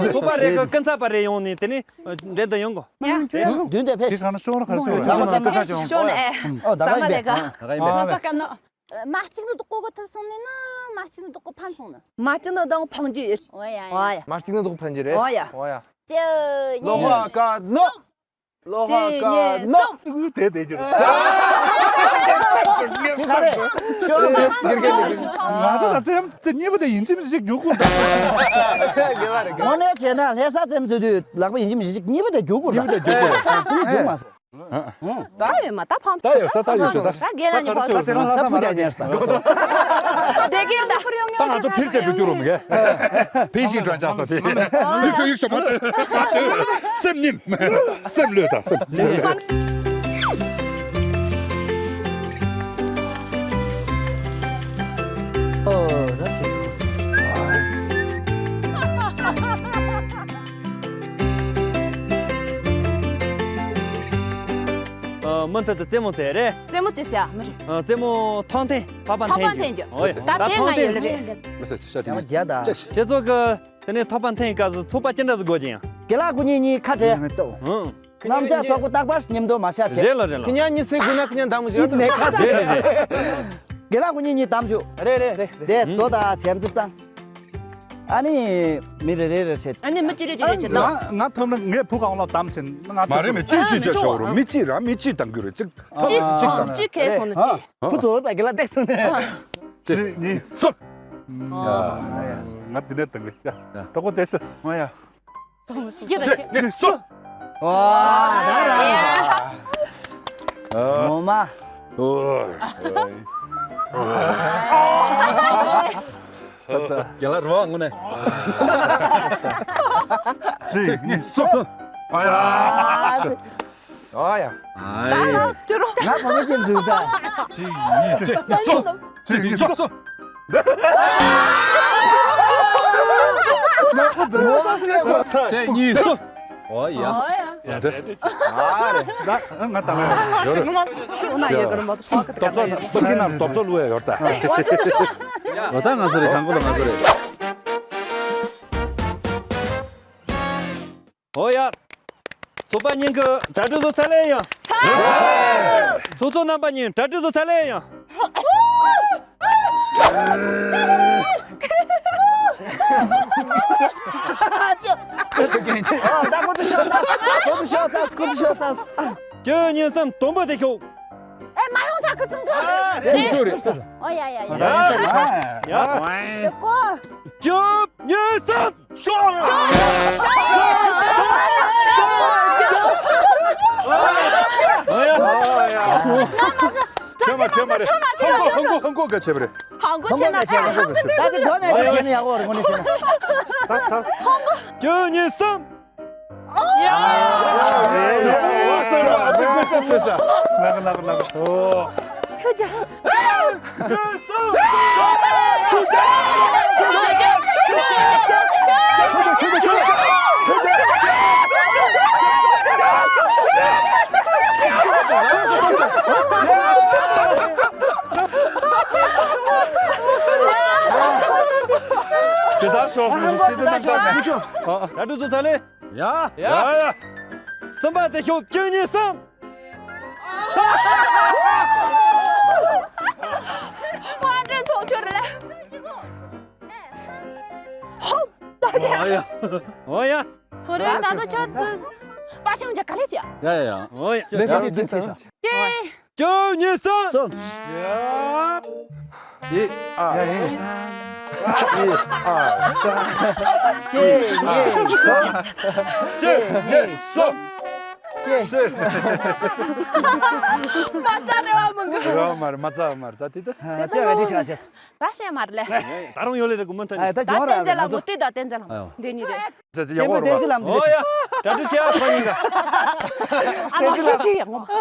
ཚོད་པ་རེད་གི་ཀུན་ཚ་པ་རེད་ཡོང་ནས་དེ་ནས་འགྲན་དུ་ཡོང་གོ། ཡ། མདུན་དེ་ཕེབས། དེ་གང་ན་ཤོག་ལ་ག་ཤོག་ལ་ཤོག་ལ་ཤོག་ལ་ཤོག་ལ་ཨ་ཟ་མ་ལས་ཀ། ལག་པ་དཀར་ནག་ལག་པ་དཀར་ནག་མ་གཅིག་ནི་བདག་པོ་གི་ཐུབ་སོང་ནས་ན་མ་གཅིག་ནི་བདག་པོ་ཕམ་སོང་ནི། མ་གཅིག་ནི་བདག་པོ་ཕམ་རྒྱུ་ཡོད། འོ་ཡ་ཡ། འོ་ཡ། མ་གཅིག་ནི་བདག་པོ་ཕམ་རྒྱུ་རེད། འོ་ཡ། འོ་ཡ། ཅི། ལོ་ཧ་ཀ་ནོ། ལོ་ཧ་ཀ་ནོ། ཅི་ཉེ་སོང་། དེ་དེ་རྒྱུ་རེད། ང་ཚོ་ད་ཙེམ་ཙེ་གཉིས་པ་དེ་ཡིན་གཅིག་མིན་གཅིག་རྒྱུག་དགོས། དངོས་གནས་བྱས་ན་ལྷ་ས་ཙེམ་ཙེ་དུས་ལག་པ་ཡིན་གཅིག་མིན་གཅིག་གཉིས་པ་དེ་རྒྱུག་དགོས། གཉིས་པ་དེ་རྒྱུག་དགོས། རྒྱུག་མ་སོང་། ད་ཡོད་མ་ད་ཕམ་ད་ཡོད་ད་ད་ཡོད་ད། ད་རྒན་ལགས་ནི་ཕམ་སོང་། ད་ཕུ་རྒྱག་ཉར་ས། ཟེར་གི་ད། ད་ང་ཚོ་ཕིར་བྱས་འགྲོ་རྒྱུ་རུ་མི་གས། ཕིར་ཞིག་འགྲོ་ཆགས་ས་དེ། ཡིག་ཤོག་ཡིག་ཤོག་མ་ལྟོས། སེམས་ཉིམ། སེམས་ལྷོད་ད་སེམས། ཨོ་ད་ཞིག་ཨ། མུ་མཐུད་དུ་རྩེད་མོ་རྩེ་རེད། རྩེད་མོ་རྩེ་ཟེར་ཨ་མི་རེད། ཨ། རྩེད་མོ་ཐོག་འཐེན་ཐག་པ་ཐག་པ་འཐེན་འཐེན་རྒྱུ། རྒྱུ། ཨོ་ཡ། ད་ད་དེ་ཐོག་ང་འཐེན་ཡོད་རེད། མི་ཟེར་ཤ་དེ་ནི་ཁྱེད་ཚོ་གི་དེ་ནས་ཐག་པ་འཐེན་སྐབས་སུ་ཚོགས་པ་ཅི་འདྲ་ཟིག་དགོས་ཀྱི་ཡང་། རྒན་ལགས་སྐུ་ཉིད་གཉིས་ཁ་བྲལ། ཧུང་། རྣམ་ཅག་ཚོགས་པ་རྟག་པར་མཉམ་དུ་མ་བཞག་བྱས། རེད་ལ་རེད་ལ། ཁྱེད་ཉག་གཉིས་སེ་དགོས་ན་ཁྱེད་ཉག་འདམ་བཞག་ནས་ཁ་བྲལ། རེད་རེད་རེད། རྒན་ལགས་སྐུ་ཉིད་གཉིས་འདམ་བྱུག་རེད་རེད་རེད་རེད། དེ་རྡོ་དང་བྱམས་བརྩེ་གཙང་། ཨ་ནི་མི་རེ་རེ་རེ་བྱེད། ཨ་ནི་མི་གཅིག་རེ་གཅིག་རེ་བྱེད་དང་། ང་ང་ཐོབ་ན་ངས་བུ་གང་ལ་བདམས་ཟིན་ང་། མ་རེད་མི་གཅིག་གཅིག་བྱས་ཆོག་རུང་མི་གཅིག་རང་མི་གཅིག་བདམ་རྒྱུ་རེད་གཅིག་ཐོབ་གཅིག་བདམ། གཅིག་ཁེལ་སོང་ནི་གཅིག་ཨ། བུ་ཚོ་ད་གི་ལ་བཏེག་སོང་ནི། གཅིག་གཉིས་གསུམ། ང་འདི་ནས་བདམ་གི་ཡ། ད་གོ་བསྡད་ཤོག་ཨ་ཡ། གཅིག་གཉིས་གསུམ། ཨ། ད་ར། ངོ་མ། ཨོ། རྒན་ལགས་རོགས་དངོས་གནས། གཅིག་གཉིས་གསུམ། ཨ་ཡ། ཨ་ཡ། ཨ་ཡ། ང་གོ་མེད་ཀྱི་འདུག་ད། གཅིག་གཉིས་གཅིག་གཉིས་གསུམ། གཅིག་གཉིས་གསུམ། གཅིག་གཉིས་གསུམ། ཨོ་ཡ། ཨོ་ཡ། ཡ་དེ། ཨ་རེ། ང་ང་ད་ང་ཡོད་རེད། ཤུགས་ན་ཡོད་གར་མ་ཏོག་ཏོག་ཙོ་ཙོ་གི་ནང་ཏོག་ཙོ་ལུ་ཡ་ཡོད་ད། ཨོ་ད་ང་ཚོ་རེད་གང་གོ་ལ་ང་ཚོ་རེད། ཨོ་ཡ། ཚོགས་པ་གཉིས་ཀྱི་གྲ་སྒྲིག་བཟོ་ཚར་ལེ་ཡང་། ཚར། ཚོགས་གཙོ་རྣམ་པ་གཉིས་གྲ་སྒྲིག་བཟོ་ཚར་ལེ་ཡང་། ཨོ་ད་ཁོ་ཚོ་ཤོག་ཚར། ཁོ་ཚོ་ཤོག་ཚར། ཁོ་ཚོ་ཤོག་ཚར། བཅུ་གཉིས་གསུམ་དུམ་བུ་དེ་ཤོག་ཨེ་མ་ཡོང་ཐག་གི་ཙང་གི། ཨོ་ཡ་ཡ་ཡ། ཡ། ཡ། དེ་གོ། བཅུ་གཉིས་གསུམ། ཁྱོད་མ་ཁྱོད་མ་རེད། ཧང་གོ་ཧང་གོ་ཧང་གོ་ག་བྱས་པ་རེད། ཧང་གོ་བྱས་ན་ད་ད་དེ་དོན་ནས་བྱས་ན་ཡག་པོ་རེད་ངོ་ནས་བྱས་ན། བཅུ་གཉིས་གསུམ། ཁྱོད་ཅག་ཇི་ལྟར་ཤོག་ཟེར་ཞིག་ཤེས་ཏེ་ན་ད་མི་ཆོག་ཨ་ཨ། ཡ་འགྲོ་ཚོ་ཚ་ལེ། ཡ། ཡ་ཡ། སུམ་པ་དེ་ཤོག་བཅུ་གཉིས་གསུམ། ཧོ་ཨ་འདྲེན་ཚོགས་ཁྱོད་རེད་ལེ། ཧོ་ད་དེ། ཨ་ཡ། ཨོ་ཡ། ཧོ་རེད་ད་དུ་ཁྱོད་ཚོ། པ་ཆང་ཇ་ག་ལེ་ཅི། ཡ་ཡ་ཡ། ཨོ་ཡ། ལེ་ཁ་དེ་ཅི་ཁེ་ཤ། ཅེ། བཅུ་གཉིས་གསུམ། ཡ། ཨི་ཨ། ཡ་ཡ། ཨི་ཨ། གཅིག་གཉིས་གསུམ། གཅིག་གཉིས་གསུམ། གཅིག་མ་རྩ་རེ་བ་མི་འགུལ། རེ་བ་མ་རེད་མ་རྩ་བ་མ་རེད་ད་དེ་ད། ཨ་ཅེ་ག་དེ་ཆ་ཤེས། ད་ཤེས་མ་རེད་ལེ། ད་རུང་ཡོད་ལེ་རེ་གུ་མུ་མཐུད་ནས། ད་ད་ཡོང་ར་བཏན་འཛིན་ལ་མུ་མཐུད་ད་བཏན་འཛིན་ལ་འདི་གཉིས་རེད། ཇེ་ཇེ་ཡོང་ར་བཏན་འཛིན་ལ་མུ་མཐུད། ཨོ་ཡ། གྲ་སྒྲིག་བྱེད་ཨ་ཁོ་གཉིས་ཀ་ཨ་མ་ཁྱེད་ཅི་ཡང་ངོ་མ་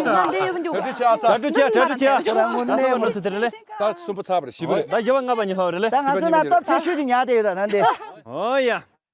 ནང་དེ་ཡོང་འཇུག་གྲ་སྒྲིག་བྱེད་ཨ་གྲ་སྒྲིག་བྱེད་ཨ། ཁོ་རང་ངོ་ནས་ངོ་ཚུ་དེ་རེད་ལེ། ད་གསུམ་པོ་ཚར་བ་རེད་བཞི་པོ་རེད། ད་བཞི་པ་ལྔ་པ་གཉིས་ལྷག་རེད་ལེ། ད་ང་ཚོ་ན་སྟོབས་ཆེ་ཤོས་ཀྱི་ཉག་དེ་ཡོད་ད་ནང་དེ། ཨོ་ཡ།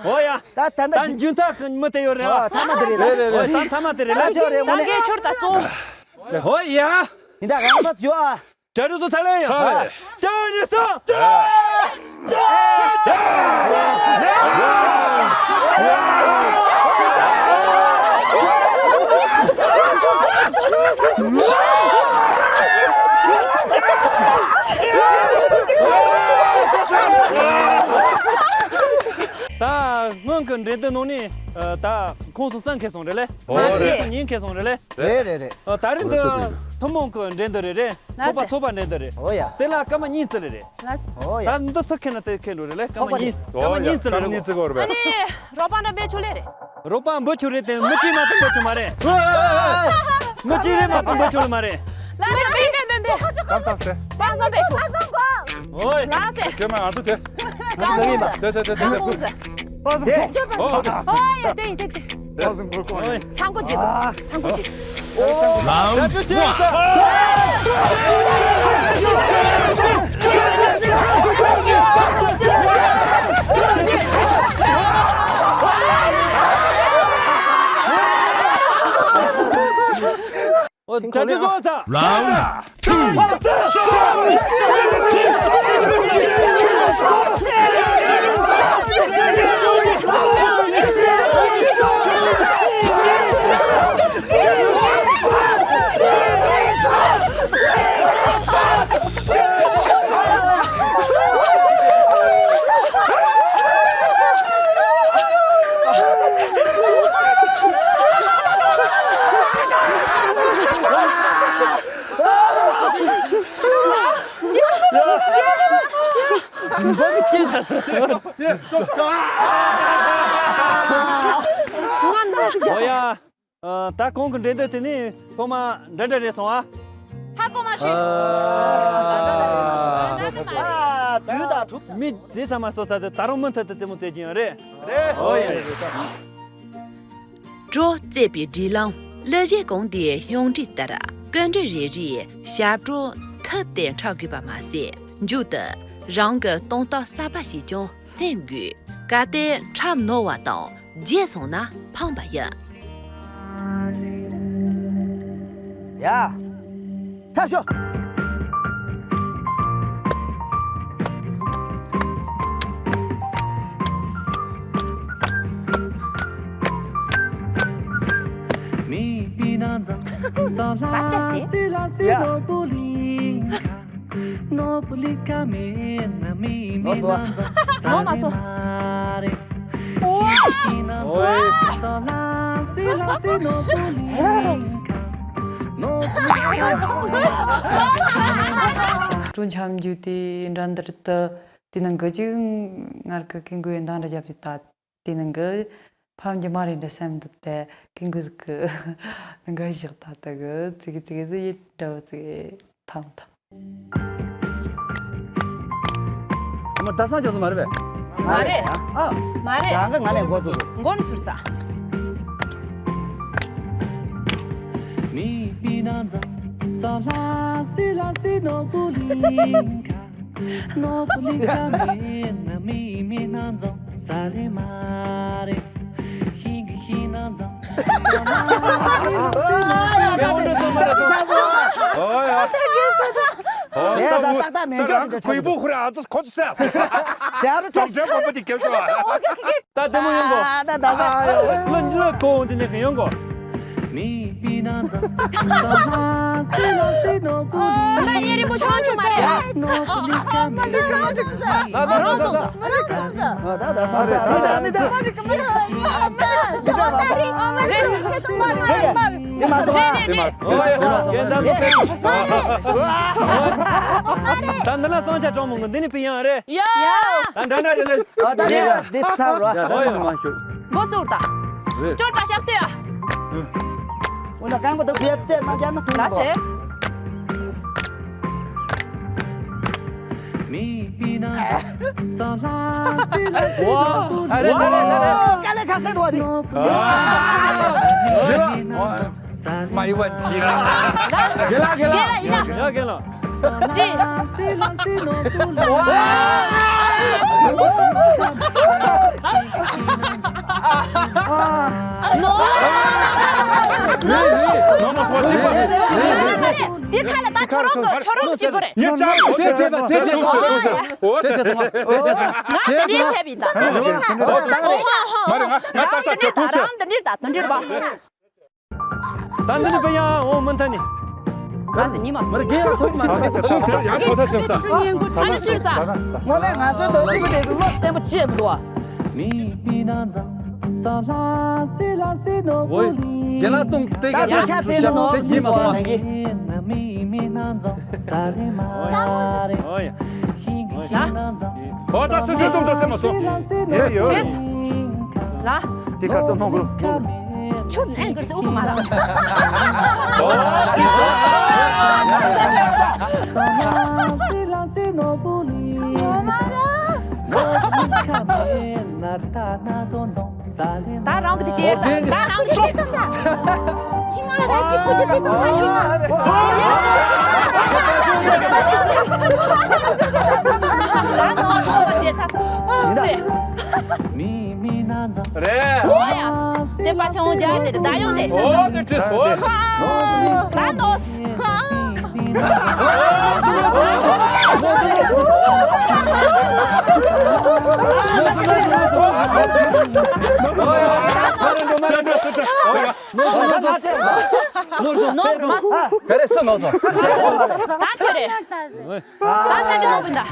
ཨོ་ཡ། ད་ད་ད་ད་འཇུན་ཐག་གི་མི་དེ་ཡོད་རེད་ཨ། ཨོ་ཐ་མ་དེ་རེད་ད། རེད་རེད་ཨོ་རེད། ད་ཐ་མ་དེ་རེད་ད། ད་ཅོ་རེད་ད་ངོ་ནས། ངས་ཁྱོད་ད་ཙོང་། ཨོ་ཡ། ཡིན་ད་ག་ང་མ་ཡོད་ཨ། གྲ་སྒྲིག་ཚོ་ཚར་ལེ་ཡ། ཧ། ལེ། ད་ནི་སོ། ད་སྔོན་གྱི་འགྲན་བསྡུར་ནང་ནས་ད་ཁོང་ཚོ་གསུམ་ཁེལ་སོང་རེད་ལེ། ཨོ་རེད། ཁོང་ཚོ་གཉིས་ཁེལ་སོང་རེད་ལེ། རེད་རེད་རེད། ད་རིང་འདི་ཐུན་མོང་གི་འགྲན་བསྡུར་རེད་རེད། ལགས་སོ། ཚོགས་པ་ཚོགས་པ་འགྲན་བསྡུར་རེད། ཨོ་ཡ། དེ་ལ་སྐར་མ་གཉིས་བརྩི་རེད་རེད། ལགས་སོ། ཨོ་ཡ། ད་འདི་ཚོ་ཁེལ་ན་དེ་ཁེལ་འགྲོ་རེད་ལེ། སྐར་མ་ཚོགས་པ་གཉིས། ཚོགས་པ་གཉིས་བརྩི་རེད་རེད། ཨ་ནི་རོགས་པ་འདྲ་འབད་ཆོག་ལེ་རེད། རོགས་པ་འབུལ་ཆོག་རེད་དེ་མི་གཅིག་མ་གཏོགས་འབུལ་ཆོག་མ་རེད། མི་གཅིག་རེད་མ་གཏོགས་འབུལ་ཆོག་ལེ་མ་རེད། ལ་རེད་རེད་རེད་རེད་རེད། ད་ད་སེ། པ་སང་འབད་ཆོག་ཨོ་ཡ། ལགས་སེ། ཁྱོད་མ་ང་ཚོ་དེ། ང་ཚོ་ག་ཡིན་པ། དེ་དེ་དེ་དེ་དེ། ཅང་ཀུང་ཟེར། ཨོ་ཨོ་ཡ་དེ་ཡིན་དེ་དེ། ཚང་གོ་ཅིག་ཚང་གོ་ཅིག Round one. ཨོ་གྲ་སྒྲིག་བཟོ་ས། Round two. ཨོ་ཡ། ཨ། ད་གོང་གི་འགྲན་བསྡུར་དེ་ནི་ཐོག་མ་འདྲ་འདྲ་རེད་སོང་ཨ། ཧ་གོ་མ་ཤེས། ཨ། ཨ། དུས་དང་གྲུབ། མི་དེ་ཚང་མ་སོ་ས་དེ་ད་རུང་མུ་མཐུད་དུ་རྩེད་མོ་རྩེ་གྱིན་ཡོད་རེད། རེད། ཨོ་ཡ། བྲོ་རྩེད་པའི་སྒྲིག་ལམ། གླུ་གཞས་གོང་དེའི་གཞུང་འབྲེལ་ལྟར་སྐུ་མགྲོན་རེ་རེས་ཞབས་བྲོ་ཐུབ་སྟེ་འཁྲབ་དགོས་པ་མ་ཟད། མཇུག་ཏུ་རང་གི་སྟོང་རྟགས་གསར་པ་ཞིག་ཀྱང་ལྷན་དགོས། གལ་ཏེ་འཁྲབ་ནོར་བ་དང་རྗེད་སོང་ན་ཕངས་པ་ཡིན། ཡ། འཁྲབ་ཤོག་ཡ། ནོར་སོང་། ནོར་མ་སོང་། ཨོའི། བྲོ་འཆམ་རྒྱུ་དེ་འགྲན་བསྡུར་དུ་དེ་ནང་གི་ཅིག་ངར་གི་ཀིང་གུའི་འདང་འདྲ་བརྒྱབ་དེ་ད། དེ་ནང་གི་ཕམ་གྱི་མ་རེད་འདྲ་སེམས་འདུག་སྟེ་ཀིང་གུ་ཟིག་གི་ནང་གི་བཞག་ད་ལྟ་གི་ཙི་གི་ཙི་གི་ཟི་ཡི་འདྲ་བོ་ཙི་གི་ཐམ་ཐམ། ཨ་མ་ད་སང་རྒྱག་སོང་མ་རེད་པས། མ་རེད། ཨ། མ་རེད། རང་གི་ང་ནས་འགོ་ཚུགས། འགོ་ནས་ཚུར་ཙ། ད་ལྟ་མེད་མཁན་གྱི་གུས་པོ་ཁུར་ཨ་ཙི་ཁོ་ཚོ་ཟེར། ཞབས་བྲོ་འཁྲབ། ད་ལྟ་མོ་ཡོང་གོ། ད་ལྟ་མོ་ཡོང་གོ། ལ་ལ་གོང་དེ་ནས་ཡོང་གོ། མི་མི་ན་ཚ་ས་ལ་སི་ལ་སི་ནོ་ཀུ་ལི། ང་གཉེན་རིང་པོ་ཆུང་ཆུང་མ་རེད། ཨ་ཨ་མ་འདི་རང་སོང་ས། ང་རང་སོང་ས། རང་སོང་ས། ཨ་ད་ད་སོང་ད་མི་ད་མི་ད། ཅི་ཡོད་ནི་ཨ་ས་ཞོ་ད་རི་ཨ་མ་རི་ཆེ་ཆུང་མ་རེད་མ་རེད། ཅི་མ་སོང་ཨ། རེད་རེད་རེད། ཨོ་ཡ་ཡ་ད་ཚོ་ཕེབས། ས་རེད། ད་འདི་ན་སོང་ཆ་གྲོང་མོ་ངོ་འདི་ནི་པི་ཡང་རེད། ཡ། ད་འདྲ་འདྲ་རེད་ལེ། ཨ་ད་ནི་འདི་ཚར་རོ། ཨོ་ཡ། འགོ་བཙུགས་དང་། རེད། སྐྱོར་དང་ཞབས་ཏོག་ཡ། འོ་ན་རྐང་པ་འདུག་ཟེར་ཏེ་མ་རྒྱབ་ན་ཐུང་ལ་བ། ཟེར། མི་མི་ན་ས་ལ་སི་ལ་སི་ལ་ཨ་རེད་ད་རེད་ད་རེད། དཀའ་ལས་ཁག་སེ་འདུག་བ་དེ། མ་ཡི་བ་ཇི་ལ། དགེ་ལགས་དགེ་ལགས། དགེ་ལགས་ཡིན་ན། ཡ་དགེ་ལགས། ཅི། ནོ། འདི་ཁ་ལ་ད་ཁྱོད་རང་གི་ཁྱོད་རང་གཅིག་པོ་རེད། ངས་ཅག་དེ་བྱས་པ་དེ་བྱས་སོང་། དེ་བྱས་སོང་། དེ་བྱས་སོང་། ང་དེ་འདྲས་བྱས་པ་ཡིན་ད། མ་རེད་ང་ང་ད་ད་ཁྱོད་ཐུག་ཤག་རང་འདི་འདྲས་ད་འདི་འདྲས་པ། ད་འདི་ནི་པ་ཡང་འོང་མི་འཐད་ནི། ང་ཟེར་ཉི་མ་མར་རྒན་ཡང་ཐུག་མ་ཐུག་ཡང་ཐོག་ཐ་ཆེན་ས། ཨ་ནི་ཤུར་ས། ངོ་མས་ང་ཚོའི་འདོད་འདི་བུ་དེ་བློ་བརྟན་པོ་ཅི་ཡང་མི་འདུག་ཨ། མི་མི་ན་ཚ་ས་ལ་སི་ལ་སི་ནོ་ཀུ་ལི། རྒན་ལགས་ཏུང་ཏེ་ག་ད་ཆ་ཏེ་ནོ་ནོ་ཏེ་ཉི་མ་མ། མི་མི་ན་ཚ་ས་ལི་མ་རེ། ཨོ་ཡ། ཤིང་ཤིང་ན་ཚ། ཨོ་ད་སུ་སུ་ཏུང་ཏུང་སེ་མ་སོ། ཡེ་ཡོ། ལ། དེ་ཁར་ཚོ་སྣོན་དགོས་སྣོན་དགོས། ཆུ་ནན་གར་སེ་ཨུ་སུ་མ་ར། ད་རང་གི་དེ་ཅེར་ད་ད་རང་གི་དེ་ཅེར་ད། ཅི་ང་ར་ཅི་ཁུ་ཅི་ཅི་ཏོ་ང་ཅི་ང་། ད་ནོ་ཅེ་ཚ། མི་མི་ན་ཚ། རེད། ཨོ་ཡ། དེ་པ་ཆང་འོ་ཇ་དེ་ད་ཡོང་དེ། ཨོ་དེ་ཁྲིད་སོ། ད་ནོ། ནོར་སོང་ནོར་སོང་། ནོར་སོང་། ནོར་སོང་། ག་རེ་སུ་ནོར་སོང་། ད་ཁྱོད་རེད། ད་ད་ཅི་ནོར་བུ་ཡིན་ད།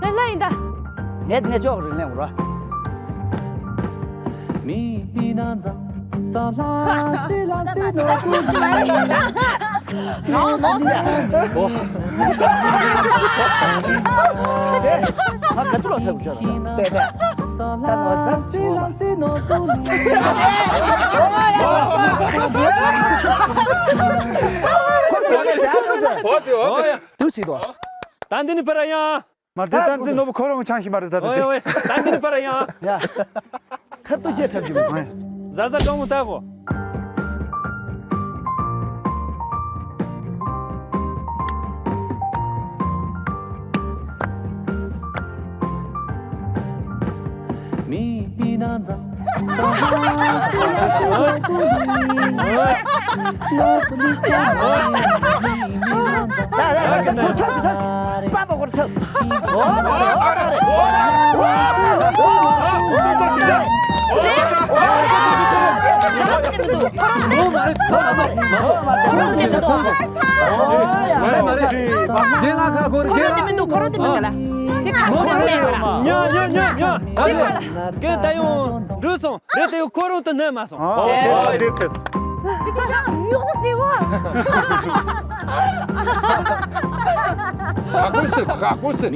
ལ་ལ་ཡིན་ད། ངས་དེ་ནས་ཅོག་རིན་ལེན་རོ། མི་མི་ན་ཚ་ས་ལ་སི་ལ་སི་ནོ་ཀུ་ལི། ནོ་ནོ་ཟེར། ཨོ། ཨ་ག་ཚོད་ལ་ཁྲག་གུ་ཅོག་ར་ཏེ་ཏེ། ད་ནོ་ད་སི་ལ་སི་ནོ་ཀུ་ལི། ཨོ་ཡ། ཨོ་དེ་ཨོ་དེ། དུ་ཆི་དོ། ད་འདི་ནི་པར་ཡང་། མ་དེ་ད་འདི་ནོ་བུ་ཁོ་རང་ཆང་ཤི་མ་རེད་ད། ཨོ་ཡ་ཨོ་ཡ། ད་འདི་ནི་པར་ཡང་། ཡ། ཁར་ཏུ་ཅེ་ཁྲབ་ཀྱི་མ། ཟ་ཟ་གང་མོ་ད་གོ། མི་མི་ན་ཚ། རྒན་ལགས་ཁ་སྒོར་རྒན་ལགས། ཁོ་རང་དེ་མི་འདུག་ཁོ་རང་དེ་མི་འདུག་ག་ལ། དེ་ཁ་ཁོ་རང་མེད་ག་ལ། ཉ་ཉ་ཉ་ཉ། ཨ་ལེ། རྒན་ད་ཡོང་འགྲོ་སོང་། རེད་དེ་ཡོ་ཁོ་རང་དུ་ནད་མ་སོང་། ཨོ་ཨོ་དེ་ཚེས། དེ་ཅི་ཅང་ཉོག་ཏུ་ཟེར་གོ། ཁ་ཁོ་སེ་ཁ་ཁོ་སེ།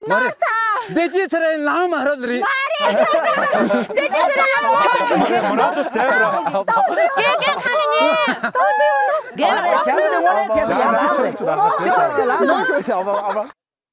མ་རེད། བདེ་སྐྱིད་ཚེ་རིང་ལངས་མ་རབས་རེད། མ་རེད། བདེ་སྐྱིད་ཚེ་རིང་ལངས་མ་རབས་རེད། མ་རེད། སྐད་སྐད་ཁ་ནས་ཉན། རྒན་ལགས།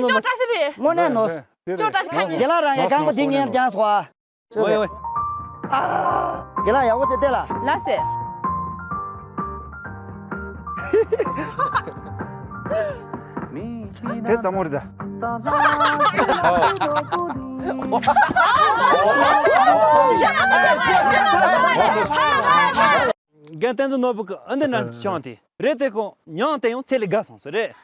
ནོར་ཅོག་བཀྲ་ཤིས་རེད། དངོས་གནས་ནོར། ཅོག་བཀྲ་ཤིས་ཁ་ཉིན། རྒན་ལགས་རང་ཡ་གང་པོ་འདི་ངས་རྒྱང་སོ་ཨ། ཨོ་ཡ་ཨོ་ཡ། རྒན་ལགས་ཡག་པོ་བྱས་བལྟས་ལ། ལགས་སེ། དེ་ཙམ་མོ་རེད་ད། རྒན་བསྟན་འཛིན་ནོར་བུ་གི་ཨ་འདི་ན་ཤང་དེ་རེད་དེ་ཁོ་མྱང་དེ་ཡང་ཚེ་ལས་དགའ་སོང་ཟེར་རེད།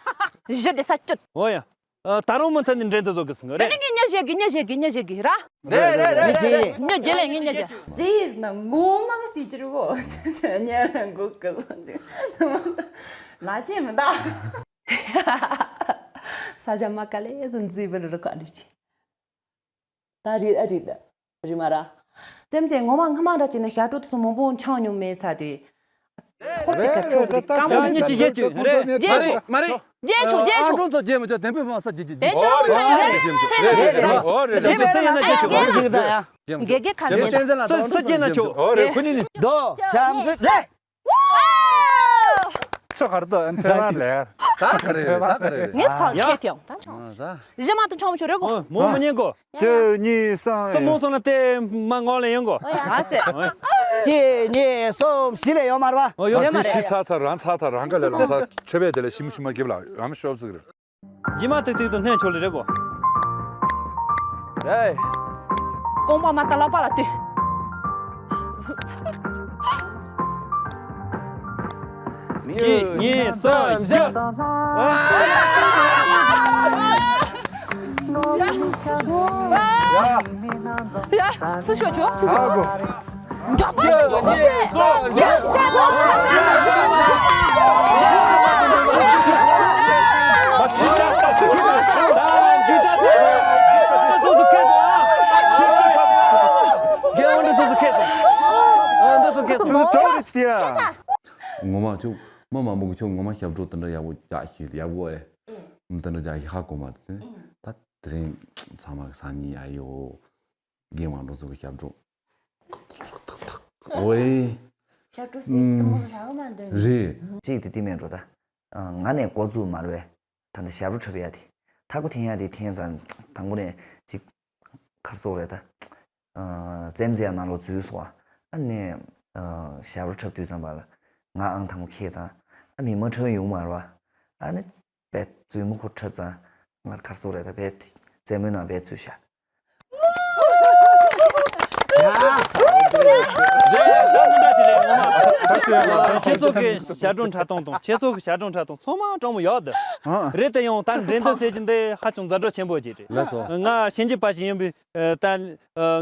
གཞི་དེ་ས་བཅུད། ཨོ་ཡ། ཨ། ད་རུང་མུ་མཐུད་ནས་འགྲན་དུ་བཟོ་དགོས་སོང་རེད། དེ་ནས་ངས་ཉ་བཞེས་གི་ཉ་བཞེས་གི་ཉ་བཞེས་གི་ར། རེད་རེད་རེད་རེད། ཉ་བཞེས་ལས་ངས་ཉ་བཞེས། ཙིས་ན་ངོ་མ་སི་ཅི་རུ་གོ་ཉ་ལ་འགུག་གི་ལ་ཅི་མི་ད། ས་ཆ་མ་ཀ་ལེ་ཟུན་ཙི་བ་རུ་ཀ་ལེ་ཅི། ད་རེད་ཨ་རེད། རེད་མ་ར། སེམས་ཅན་ངོ་མ་སྔ་མ་འདྲ་བྱས་ན་ཞག་དྲུག་ཏུ་སོང་མང་པོ་འཆང་མྱོང་མེད་ཚ་དེ། ཐོབ་དེ་ག་ཐོབ་དེ་རྐང་པ་ཉི་ཅི་བརྒྱད་ཅུ་རེད། བརྒྱད་ཅུ་མ་རེད། བརྒྱད་ཅུ་བརྒྱད་ཅུ། ཨ་ཀྲུང་ཚོ་བརྒྱད་མི་ཆོག་དེ་འཕེན་ཕོང་ས་བརྒྱད་ཅུ་བརྒྱད་ཅུ་འཆང་ཡོད་རེད། ཚེ་ན་བརྒྱད་ཅུ། ཨོ་རེད་རེད། བརྒྱད་ཅུ་སེ་ཡིན་ན་བརྒྱད་ཅུ། བརྒྱད་ཅུ་ཡིན་ན་བརྒྱད་ཅུ། དགེ་རྒན་ཁ་ནས་སུ་སུ་བརྒྱད་ན་ཆོག་ཨོ་རེད། ཁོ་གཉིས་ནི། རྡོ་བྱང་ཚེ་ལེ། ཆོ་གར་དོ་ཨན་ཐེ་བ་ལེ། ད་ག་རེ་རེད། ད་ག་རེ་རེད། ངས་ཁ་ཡ། ཁེ་ཐེའོ་ད་ཆོག་ཨ་ད། གཞི་མ་དུ་ཆོག་མ་ཆོག་རེད་གོ། ཨོ་མོ་མ་ཉན་གོ། གཅིག་གཉིས་གསུམ། སུ་མོ་སོང་ན་དེ་མ་ངོ་ལེ་ཡོང་གོ། ཨ་སེ། གཅིག་གཉིས་གསུམ་བཞི་ལས་ཡོད་མ་རེད་པ། ཨོ་ཡོད། ཡོད་མ་དེ་རེད། བཞི་ཚར་ཚར་རང་ཚར་ཚར་རང་ག་ལས་ལང་ཚར་ཆོས་པས་དེ་ལས་ཞིམ་ཞིམ་མ་གེབ་ལ་རང་ཤོབ་ཟིག་རེད། རྗེས་མ་ཏིག་ཏིག་ཏུ་སྣོན་ཆོག་ལེ་རེད་གོ། རེད། རྐང་པ་མ་ལྟ་ལག་པ་ལ་ལྟོས། གཅིག་གཉིས་གསུམ་བཞི། ཡ། ཚུར་ཤོག་ཆོག་ཚུར་ཤོག་མགྱོགས་པོ། ངོ་མ་ཁྱོད་མི་མང་པོ་གི་ཁྱོད་ངོ་མ་ཞབས་བྲོ་དེ་འདྲ་ཡག་པོ་རྒྱག་ཤེས་ཡག་པོ་ཨེ། དེ་འདྲ་རྒྱག་ཤེས་ཧ་གོ་མ་ཚད། ད་དེ་རིང་ཚང་མ་གི་སང་ཉིན་ཨ་ཡོ། རྒན་དབང་འགྲོ་ཚོ་གི་ཞབས་བྲོ། ཨོའི། ཞབས་བྲོ་སེ་གཏོང་ར་མ་འདོན། རེད། གཅིག་དེ་དེ་མེད་འགྲོ་ད། ང་ནས་འགོ་བཙུགས་མ་རེད་པས། ད་འདི་ཞབས་བྲོ་འཁྲབ་ཡ་དེ། ཐག་པ་འཐེན་ཡ་དེ་འཐེན་ཙང་དང་པོ་ནས་གཅིག་ཁར་སོག་རེད་ད། རྩེད་མོ་རྩེ་ཡ་ནང་ལོགས་འཛུལ་སོང་བ། ཨ་ནས་ཞབས་བྲོ་འཁྲབ་དུས་ཙམ་པ་ལ་ང་ཨང་དང་པོ་ཁེལ་ཙང་ཨ་མི་མ་འཁྲབ་ཡོང་མ་རེད་པ། ཨ་ནི། པས་བཙུན་མོ་ཁོ་འཁྲབ་ཙང་ང་ཁར་སོག་རེད་ད་པས་རྩེད་མོའི་ནང་པས་བཙུད་ཤག་ཁྱེད་ཚོ་གི་ཞབས་བྲོ་འཁྲབ་སྟངས་དང་ཁྱེད་ཚོ་གི་ཞབས་བྲོ་འཁྲབ་སྟངས་ཚང་མ་སྤྲང་མོ་ཡག་འདུག་རེད་དེ་ཡང་ད་འགྲན་བསྡུར་ཟེར་གྱི་འདི་ཧ་ཅང་ཛ་དྲག་ཆེན་པོ་ཅིག་རེད། ལགས་སོ། ང་ཞིབ་འཇུག་པ་ཞིག་ཡིན་པའི་ད་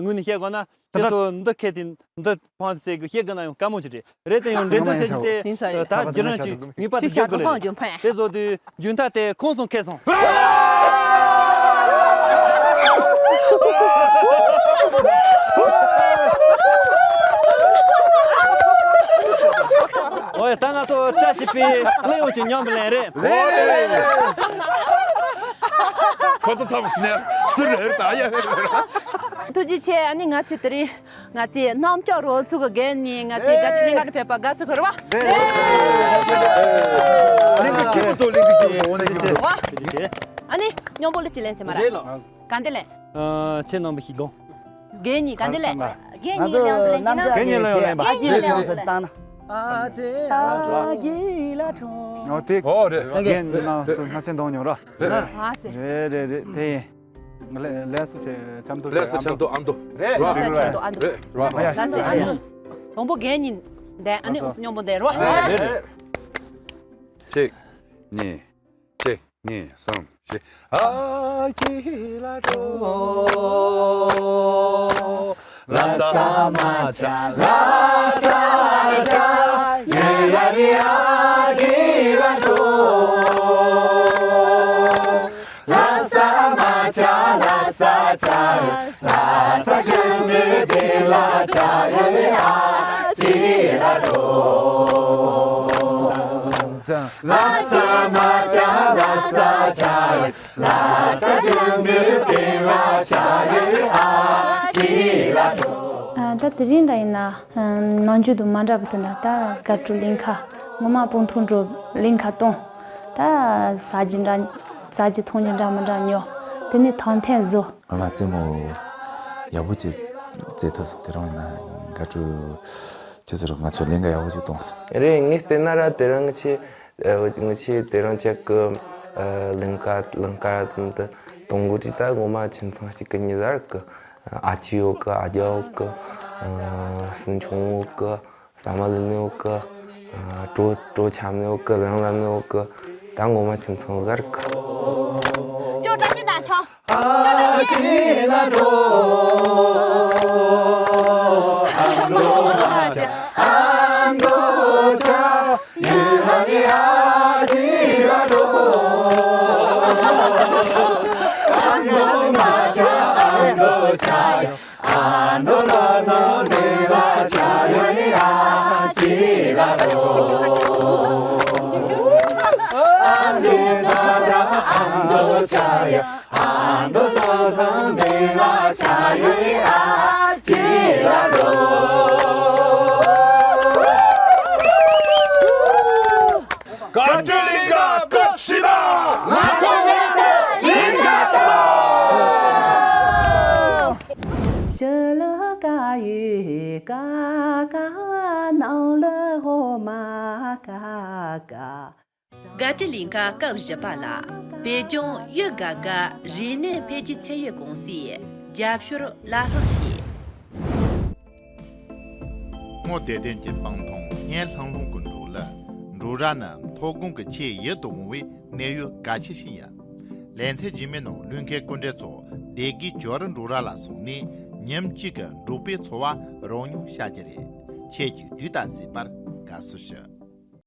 ངོས་ནས་བཤད་དགོས་ན། ཁྱེད་ཚོ་འདི་ཁེ་དེ་འདི་ཕངས་ཟེར་དགོས་བཤད་དགོས་ན་ཡང་དཀའ་མོ་ཅིག་རེད། རེད་དེ་ཡང་འགྲན་བསྡུར་ཟེར་གྱི་དེ་ཡིན་ས་རེད། ད་བརྒྱུད་རིམ་ཅིག་ངེས་པར་དུ་ཅིག་བཤད་དགོས་ལེ་རེད། དེ་བཟོ་དུས་རྒྱུན་མཐའ་དེ་ཁོང་སོང་ཁེ་སོང་། ཨོ་ཡ། ད་ང་ཚོ་བཀྲ་ཤིས་པའི་གླུ་དབྱངས་ཀྱི་ཉམས་ལེན་རེད། རེད། ཁོ་ཚོ་ཐོབ་སོང་ནས་སུ་རེད་ད་ཡ། ཐུགས་རྗེ་ཆེ། ཨ་ནི་ང་ཚོས་དེ་རིང་ང་ཚོའི་རྣམ་དཔྱོད་རོལ་ཚོགས་ཀྱི་འགན་ནི་ང་ཚོའི་དགའ་སྤྲོ་གླིང་ག་ནས་ཕེབས་པ་དགའ་བསུ་ཁོ་རེ་བ། གླིང་ག་ཆེན་པོ་དང་གླིང་ག་ཆེན་པོ་འོ་ན་ཡིན་པ། ཨ་ནི་སྙོམས་པོ་ལ་ཅི་ལན་ཟེར་མ་རེད། ག་འདི་ལན། ཁྱེད་རྣམ་པ་ཞིག་དགོངས། རྒན་གཉིས་ག་འདི་ལན། རྒན་གཉིས་ལན་ཟེར་ལན་གྱི་ན། རྒན་གཉིས་ལན་ཡོད་ལན་པ། རྒན་གཉིས་ལན་ཟེར་བཏང་ན། ཨ་ཅེ་ཨ་ཅེ་ཨ་ཅེ་ལ་ཁྲོ། ཨོ་དེ། ཨོ་རེད། རྒན་ནང་སུ་ང་ཚན་གདོང་ཉོ་ར། རེད། ཨ་སེ། རེད་རེད་རེད་དེ། ལེ་ལེ་སུ་ཆེ་ཆམ་དུ་ལེ་སུ་ཆམ་དུ་ཨམ་དུ། རེད། ལེ་སུ་ཆམ་དུ་ཨམ་དུ། རེད། རེད། ལེ་སུ་ཨམ་དུ། དང་པོ་རྒན་གཉིས་འདས་ཨ་ནི་ཨུ་སུ་སྙོམས་པོ་འདས་རོ། རེད། རེད། གཅིག་གཉིས། གཅིག་གཉིས། གསུམ། བཞི། ཨ་ཀི་ལ་ཏོ། ལ་ས་མ་ཆ་ལ་ས་ཆ་ཡེ་ཡ་རི་ཨ་ཀི་ལ་ཏོ། ལ་ས་མ་ཆ་ལ་ས་ཆ་ལ་ས་ཆ་མི་དེ་ལ་ཆ་ཡེ་རི་ཨ་ཀི་ལ་ཏོ། ལ་ས་མ་ཆ་ལ་ས་ཆ་ལ་ས་ཆ་མི་དེ་ལ་ཆ་ཡེ་རི་ཨ་ཀི་ལ་ཏོ། ཨ་ད་དེ་རིང་འདྲ་ཡིན་ན་ནང་རྒྱུད་དུ་མ་འདྲ་བ་དེ་འདྲ་ད་དགའ་སྤྲོ་གླིང་ག་ངོ་མ་སྤུངས་ཐུང་འགྲོ་གླིང་ག་གཏོང་ད་ཟ་རྒྱུ་འདྲ་ཟ་རྒྱུ་འཐུང་རྒྱུ་འདྲ་མི་འདྲ་ཉོ། དེ་ནས་ཐང་འཐེན་བཟོ། ང་ལ་རྩེད་མོ་ཡག་པོ་ཅིག་རྩེད་ཐུབ་སོང་། དེ་རིང་ཡིན་ན་དགའ་སྤྲོ་ཁྱེད་ཚོར་ང་ཚོ་གླིང་ག་ཡག་པོ་ཅིག་གཏོང་སོང་། རེད། ངས་བལྟས་ན་ར་དེ་རིང་ཆེ། ཨ་ངི་ཆེ་དེ་རིང་ཅག་གི་ཨ་གླིང་ག་གླིང་ག་དང་དུ་གཏོང་གི་རེད། ད་ངོ་མ་ཁྱིམ་ཚང་གཅིག་གི་ཉེ་ཟར་གི་ཨ་ཅེ་ཡོད་གི། ཨ་རྒྱ་ཡོད་གི། ཨ་སྲིན་ཆུང་ཡོད་གི། ས་མ་ལི་ནི་ཡོད་གི། ཨ་གྲོ་གྲོ་ཆམ་ནི་ཡོད་གི། ལང་ལ་ནི་ཡོད་གི། ད་ངོ་མ་ཁྱིམ་ཚང་ཟར་གི། ཅོ་བཀྲ་ཤིས་དང་ཆོག་ཨ་ཅེ་ན་གྲོ། ཨ་མདོ་ཨ་ཅེ་ཨ་མདོ་ཆ། ཡུལ་ལ་ནི་ཨ་ཅེ་ལ་གྲོ། ཨ་མདོ་ང་ཆ་ཨ་མདོ་ཆ་ཡ། ཨ་མདོ་ལ་ཐང་དེ་ལ་ཆ་ཡ་ནི་ཨ་ཅེ་ལ་གྲོ། ཨ་ཅེ་ད་ཆ་ཨ་མདོ་ཆ་ཡ། ཨ་མདོ་ཚང་ཚང་མེ་ལ་ཆ་ཡོད་ཨ་ཅེ་ལ་རོ། བཀའ་དྲིན་ལིང་ག་སྐུ་ཞི་བ། ང་ཚོ་ལེན་དུ་ལིང་ག་དང་། ཞི་ལུ་ཀ་ཡུལ་ཀ་ཀ་ནང་ལུ་འོ་མ་ཀ་ཀ། དགའ་སྤྲོའི་གླིང་ག་སྐབས་བཞི་པ་ལ། བོད་ལྗོངས་ཡུལ་དགའ་དགའ་རིག་གནས་འཕེལ་རྒྱས་ཚད་ཡོད་ཀུང་སིས་རྒྱབ་སྐྱོར་ལག་ལེན་བྱས། སྔོ་བདེ་ལྡན་གྱི་སྤང་ཐང་སྙན་ལྷང་ལྷང་གི་འབྲོག་ལ། འབྲོག་ར་ནི་མཐོ་སྒང་གི་ཆེས་ཡིད་དུ་འོང་བའི་གནས་ཡུལ་གལ་ཆེ་ཞིག་ཡིན། ལེ་ཚན་རྗེས་མའི་ནང་ལུས་མཁན་སྐུ་མགྲོན་ཚོ་སྡེ་དགེ་ཇོ་རི་འབྲོག་ར་ལ་སོང་ནས་ཉིན་གཅིག་གི་འབྲོག་པའི་འཚོ་བ་རོལ་མྱོང་བྱ་རྒྱུ་རེད། ཁྱེད་ཀྱིས་དུས་ལྟར་གཟིགས་པར་དགའ་བསུ་ཞུ།